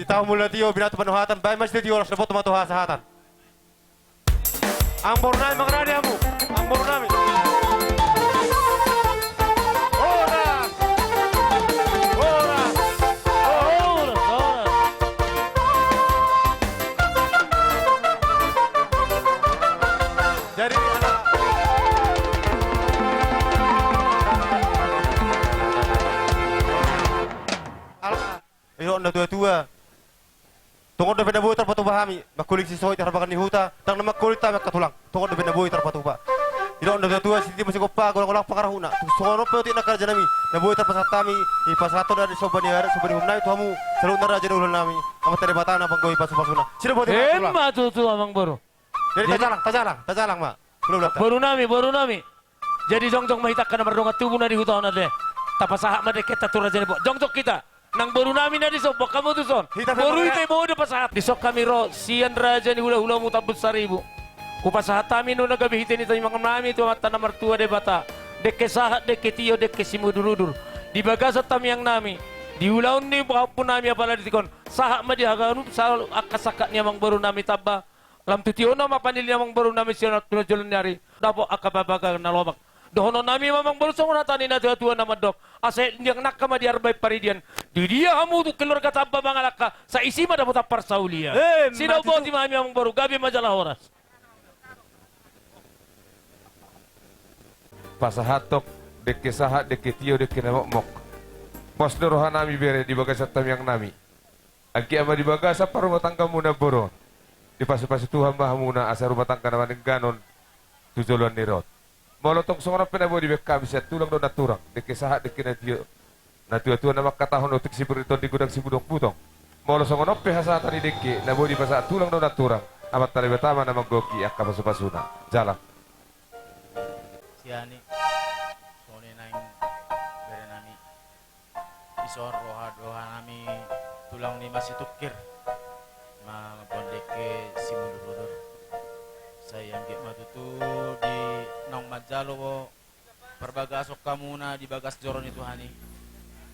Tahu mula tio binatu panuhatan, baen ma sitio-tio, laos dapotan ma tu hasahatan. Amang boru nami, mangarade hamu. Amang boru nami. Horas. Horas. Horas. Jadi, ala, ala, didok natua-tua, tongon dope na boi tarpatupa hami, mangkuling sisohot di harbangan ni huta, ndang na mangkuling hami angka tulang. Tongon dope na boi tarpatupa. Didok natua-tua, sititi ma sigompa, golang-golang pangarahutna. Tung songon on pe otik nangkin raja nami, na boi tarpasahat hami, dipasahathon di somba ni ari, somba ni uhum nami tu hamu, saluhutna raja ni ulaon nami, Amanta Debata na manggohi pasu-pasuna. Sidok boti ma tulang. Emma tutu, amang boru. Jadi, jadi tajalang, tajalang, tajalang ma. Boru nami, boru nami. Jadi jongjong ma hita angka na mardongan tubu na di huta on, ate. Tapasahat ma dengkenta tu raja ni boan. Jongjong hita. Nang boru nami na dison, boan hamu tuson. Boru i pe boi do pasahat. Dison hami ro sian raja ni hula-hulamu Tambun Saribu. Hupasahat hami nunga gabe hita ni tangiang nami tu Amanta na martua Debata. Dengke sahat, dengke tio, dengke simudur-udur. Di bagasan tangiang nami, di ulaon ni pahompu nami apala di tingki on, sahat ma di haganup sa-, angka sangkap ni amang boru nami tamba. Lam tu tiona ma panil ni amang boru nami sian on tu na jolo ni ari, dapot angka parbagason na lomak. Dohonon nami ma amang boru songon hata ni natua-tua na mandok: Asa diang nangka ma di arbaen paridian. Di dia hamu tu keluarga tamba mangalangka, sai isi ma dapotan parsaulian. Eh, sidok boti ma hami amang boru, gabe ma jala horas. Pasahathon dengke sahat, dengke tio, dengke na mokmok. Pos do roha nami bere di bagasan tangiang nami. Anggiat ma di bagasan parrumatanggaanmuna boru on, dipasu-pasu Tuhan ma hamuna asa rumah tangga na maningganon tu joloan ni ari on. Molo tung songon on pe na boi dibaen hami sian tulang dohot na turang, dengke sahat, dengke na tio, natua-tua na mangkatahon: Otik sibur ni tondi, godang sibudong butong. Molo songon on pe hasahatan ni dengke na boi dipasahat tulang dohot na turang, Amanta Debata ma na manggohi angka pasu-pasuna. Jala. Sian i, songon i nang bere nami. Dison roha-roha nami tulang ni Masitungkir, ma-, mamboan dengke simudur-udur. Sai anggiat ma tutu di naung manjalo parbagason hamuna di bagas joro ni Tuhan i.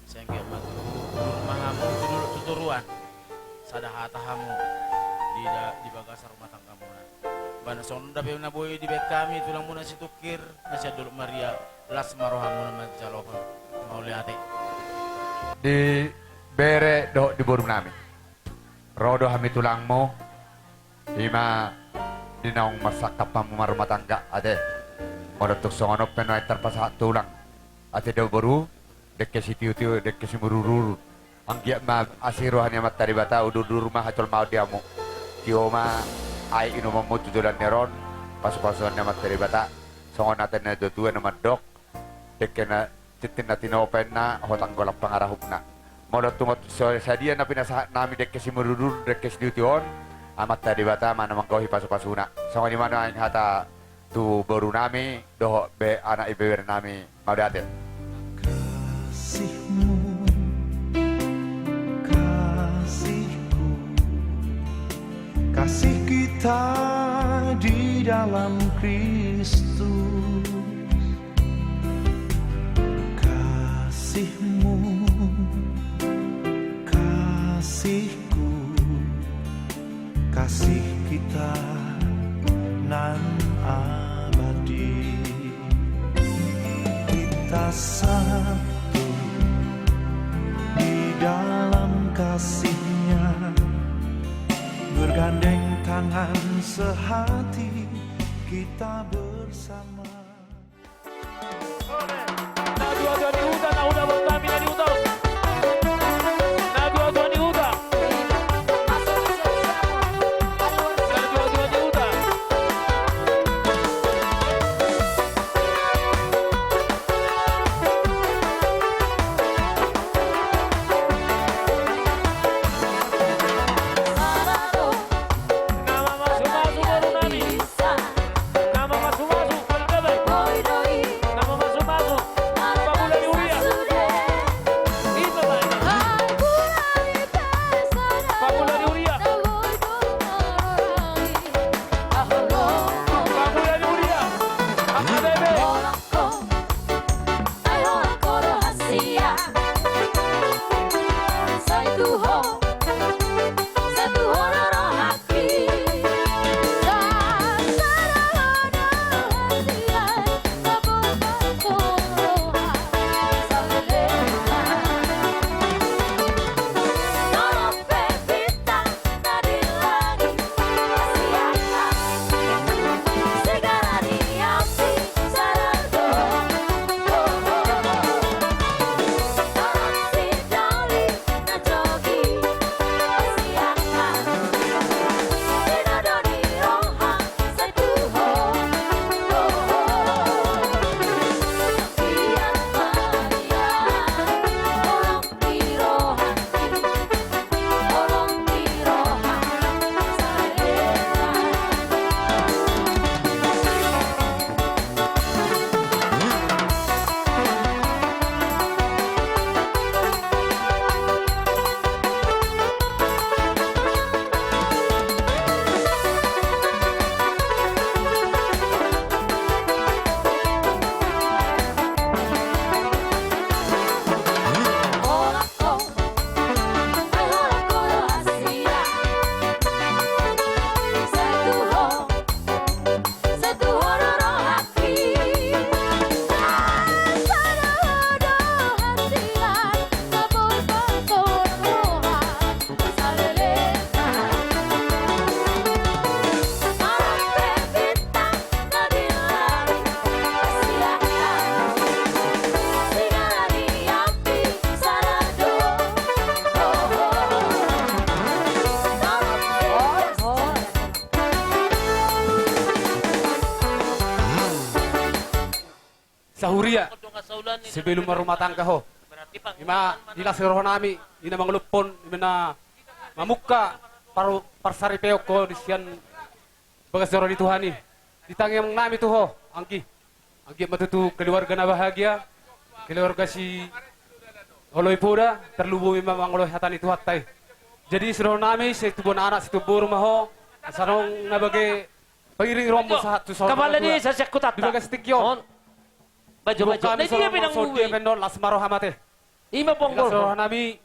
Sai anggiat ma tutu udur ma hamu tu dulu tu toruan. Sada hata hamu di da-, di bagasan rumah tanggamuna. Ba na songon on dope na boi dibaen hami tulangmuna Situngkir, na sian Dolok Maria, las ma rohamuna manjalohon. Mauliate. Di bere dohot di boru nami. Ro do hami tulangmu, i ma di naung marsangkap hamu marrumah tangga, ate. Molo tung songon on pe nuaeng tarpasahat tulang, ate do boru, dengke sitio-tio, dengke simudur-udur. Anggiat ma asi roha ni Amanta Debata, udur-udur ma hajolmaon di hamu. Tio ma aek inumonmu tu joloan ni ari on, pasu-pasuon ni Amanta Debata. Songon hata ni natua-tua na mandok, dengke na tintin na tinopa inna, hotang golang pangarahutna. Molo tung so sadia na pinasahat nami dengke simudur-udur, dengke sitio-tio on, Amanta Debata ma na manggohi pasu-pasuna. Songon i ma nuaeng hata tu boru nami dohot be anak ibebere nami. Mauliate. Kasihmu, kasihku, kasih kita di dalam Kristus. Kasihmu, kasihku, kasih kita nan abadi. Kita satu di dalam kasih-Nya, bergandeng tangan sehati kita bersama. Na tua-tua ni huta, na huda boru nami na di huta. Na tua-tua ni huta. Na tua-tua ni huta. Na mamasumasu boru nami. Na mamasumasu, paling gabe. Na mamasumasu. Pabula ni huria. Hita huria, sebelum marumah tangga ho. Ima di las ni rohanami, i na mangolophon, ima na mamungka paru-, parsaripeon ho di sian bagas joro ni Tuhan i. Di tangiangnami tu ho, anggi. Anggiat ma tutu keluarga na bahagia, keluarga si Olo Ipoda, tarlumobi ma mangoloi hata ni Tuhanta i. Jadi, sidohononnami, situbuan anak, situbuan boru ma ho, asa naung na bage pangiring roham sahat tu saur matua. Di bagas tingki on. Bajo, bajo. Di bagas tingki on, las ma roha ma ate. Ima ponggol. Las rohanami,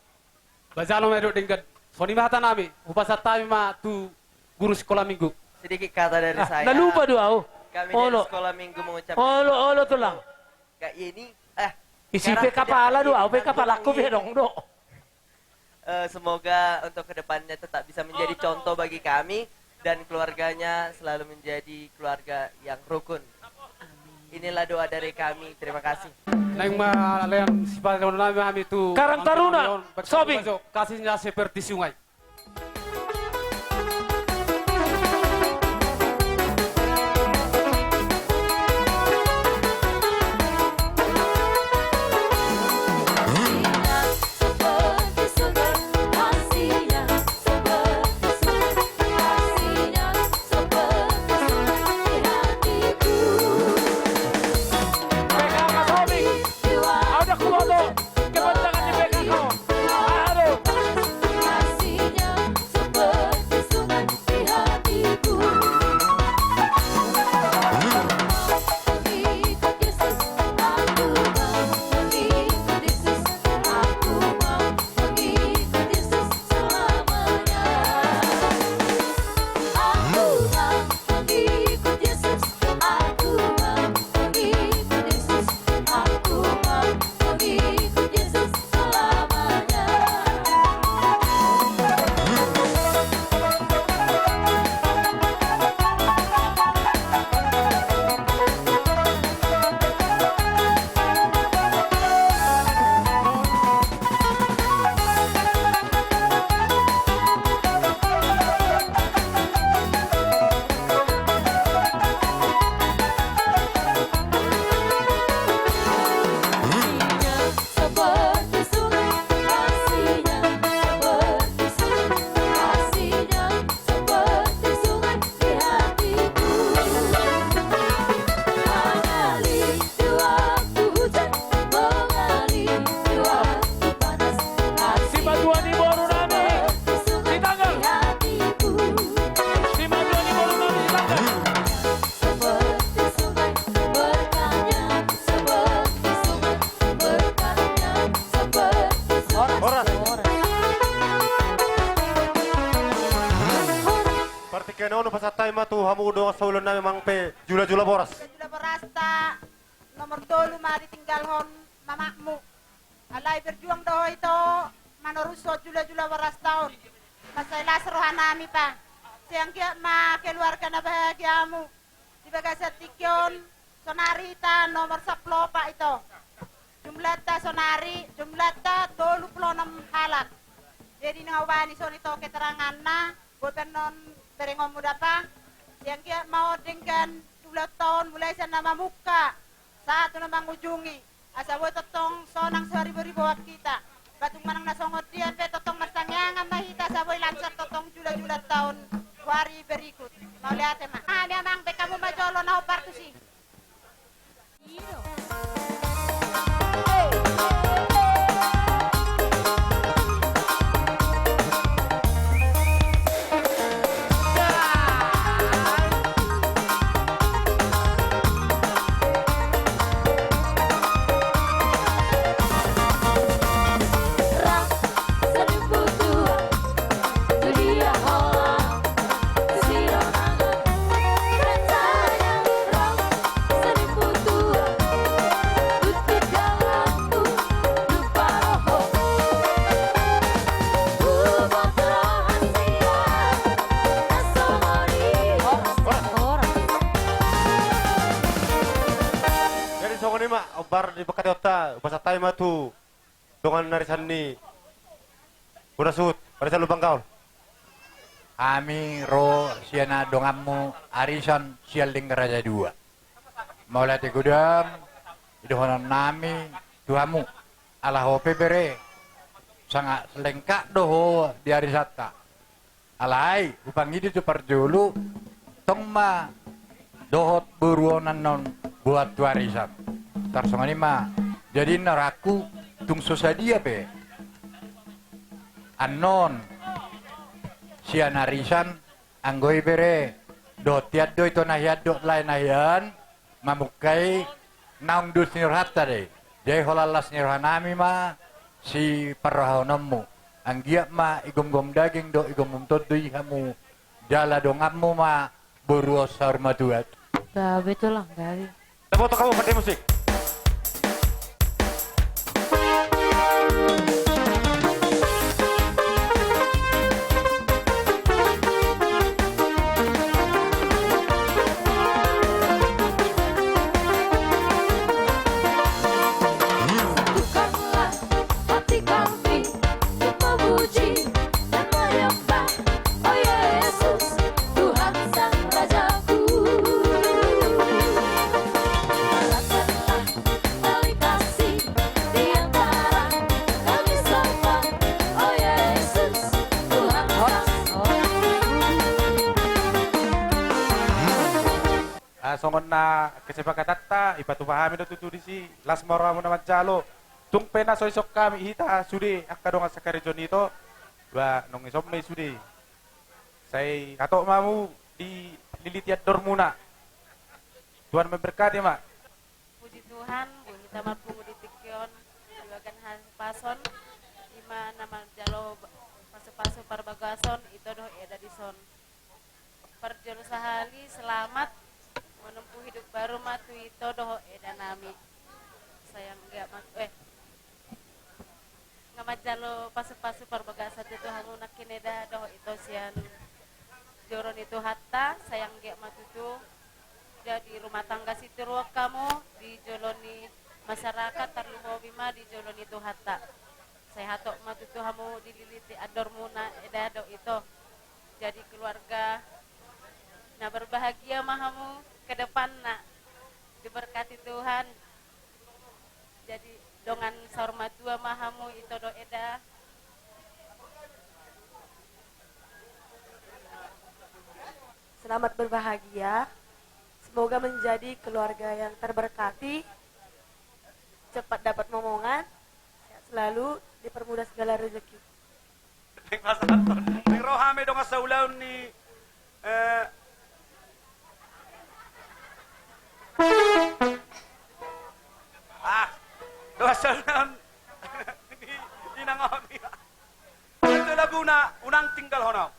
bajalo ma didok denggan. Songon i ma hatanami, hupasahat hami ma tu guru sikola minggu. Sedikit kata dari saya. Na lupa do au. Kami dari sekolah minggu mengucapkan. Olo, olo, tulang. Gak ini. Eh, isi pe kapala do au, pe kapalaku pe adong do. Eh, semoga untuk kedepannya tetap bisa menjadi contoh bagi kami dan keluarganya selalu menjadi keluarga yang rukun. Inilah doa dari kami. Terima kasih. Naeng ma lean sipata nami tu Karang Taruna, Sobing. Kasihnya seperti sungai. Partingkian on hupasahat hami ma tu hamu dongan saulannami, amang, pe julajula boras. Julajula borasta nomor tolu ma ditinggalhon mamakmu. Alai berjuang do ho ito manorushon julajula borasta on. Mansai las rohanami, amang. Sai anggiat ma keluarga na bahagia hamu. Di bagasan tingki on, sonari hita nomor sampulu opat ito. Jumlahta sonari, jumlahta tolu pulu onom halak. Jadi, nunga hubaen i songon i ito keteranganna, boi pe annon berengonmu do, amang. Sai anggiat ma on denggan tu ulaonta on, mulai sian na mamungka sahat tu na mangujungi. Asa boi tongtong sonang soribo-riboan hita. Ba tung manang na songon dia pe tongtong marsangiangan ma hita, asa boi lancar tongtong julajulanta on tu hari berikut. Mauliate ma. Hami, amang, baen hamu ma jolo na hombar tusi. Jadi songon i ma, hombar di bangkatehonta, hupasahat hami ma tu dongan arisan ni bona suhut, arisan Lumban Gaol. Hami ro sian donganmu arisan sian Lingga Raja dua. Mauliate godang, Idohonon nami tu hamu, ala ho pe bere, sanga lengkap do ho di arisanta. Alai hupangidi tu parjolo, tong ma dohot boru on annon boan tu arisan. Tarsongon i ma. Jadi ninna rohangku, tung so sadia pe annon sian arisan, anggo i bere, dohot hian do ito na hian dohot lae na hian, mamungka i naung dos ni rohanta do i. Jadi holan las ni rohanami ma siparrohahononmu. Anggiat ma igomgom daging dohot igomgom tondi hamu, jala donganmu ma boru on saur matua. Gabe tulang, gabe. Tepuk tangan buat tim musik. Satukanlah hati kami untuk memuji dan menyembah, oh Yesus, Tuhan Sang Rajaku. Nyatakanlah tali kasih di antara kami semua, oh Yesus, Tuhan Sang. Ah, songon na kesepakatanta, ipatupa hami do tutu disi, las ma rohamuna manjalo. Tung pe na so dison hami hita sude angka dongan sakarejo ni ito, ba nunga dison ma i sude. Sai hatop ma hamu dililiti andormuna. Tuhan memberkati ma. Puji Tuhan, boi hita marpungu di tingki on, di bagas hahipason, i ma na manjalo pasupasu parbagason ito dohot eda dison. Parjolo sahali, selamat menempuh hidup baru ma tu ito dohot eda nami. Sai anggiat ma, eh, nga manjalo pasupasu parbagason tutu hamu nangkin eda dohot ito sian joro ni Tuhanta, sai anggiat ma tutu jadi rumah tangga sitiruon hamu di jolo ni masyarakat, tarlumobi ma di jolo ni Tuhanta. Sai hatop ma tutu hamu dililiti andormuna eda dohot ito. Jadi keluarga na berbahagia ma hamu ke depanna. Diberkati Tuhan. Jadi dongan saur matua ma hamu ito dohot eda. Selamat berbahagia. Semoga menjadi keluarga yang terberkati. Cepat dapat momongan. Sehat selalu, dipermudah segala rezeki. Ning pasahathon. Ning ro hami dongan saulaon ni, eh, ah, dongan saulaon ni inang hami. Itu laguna, unang tinggalhon au.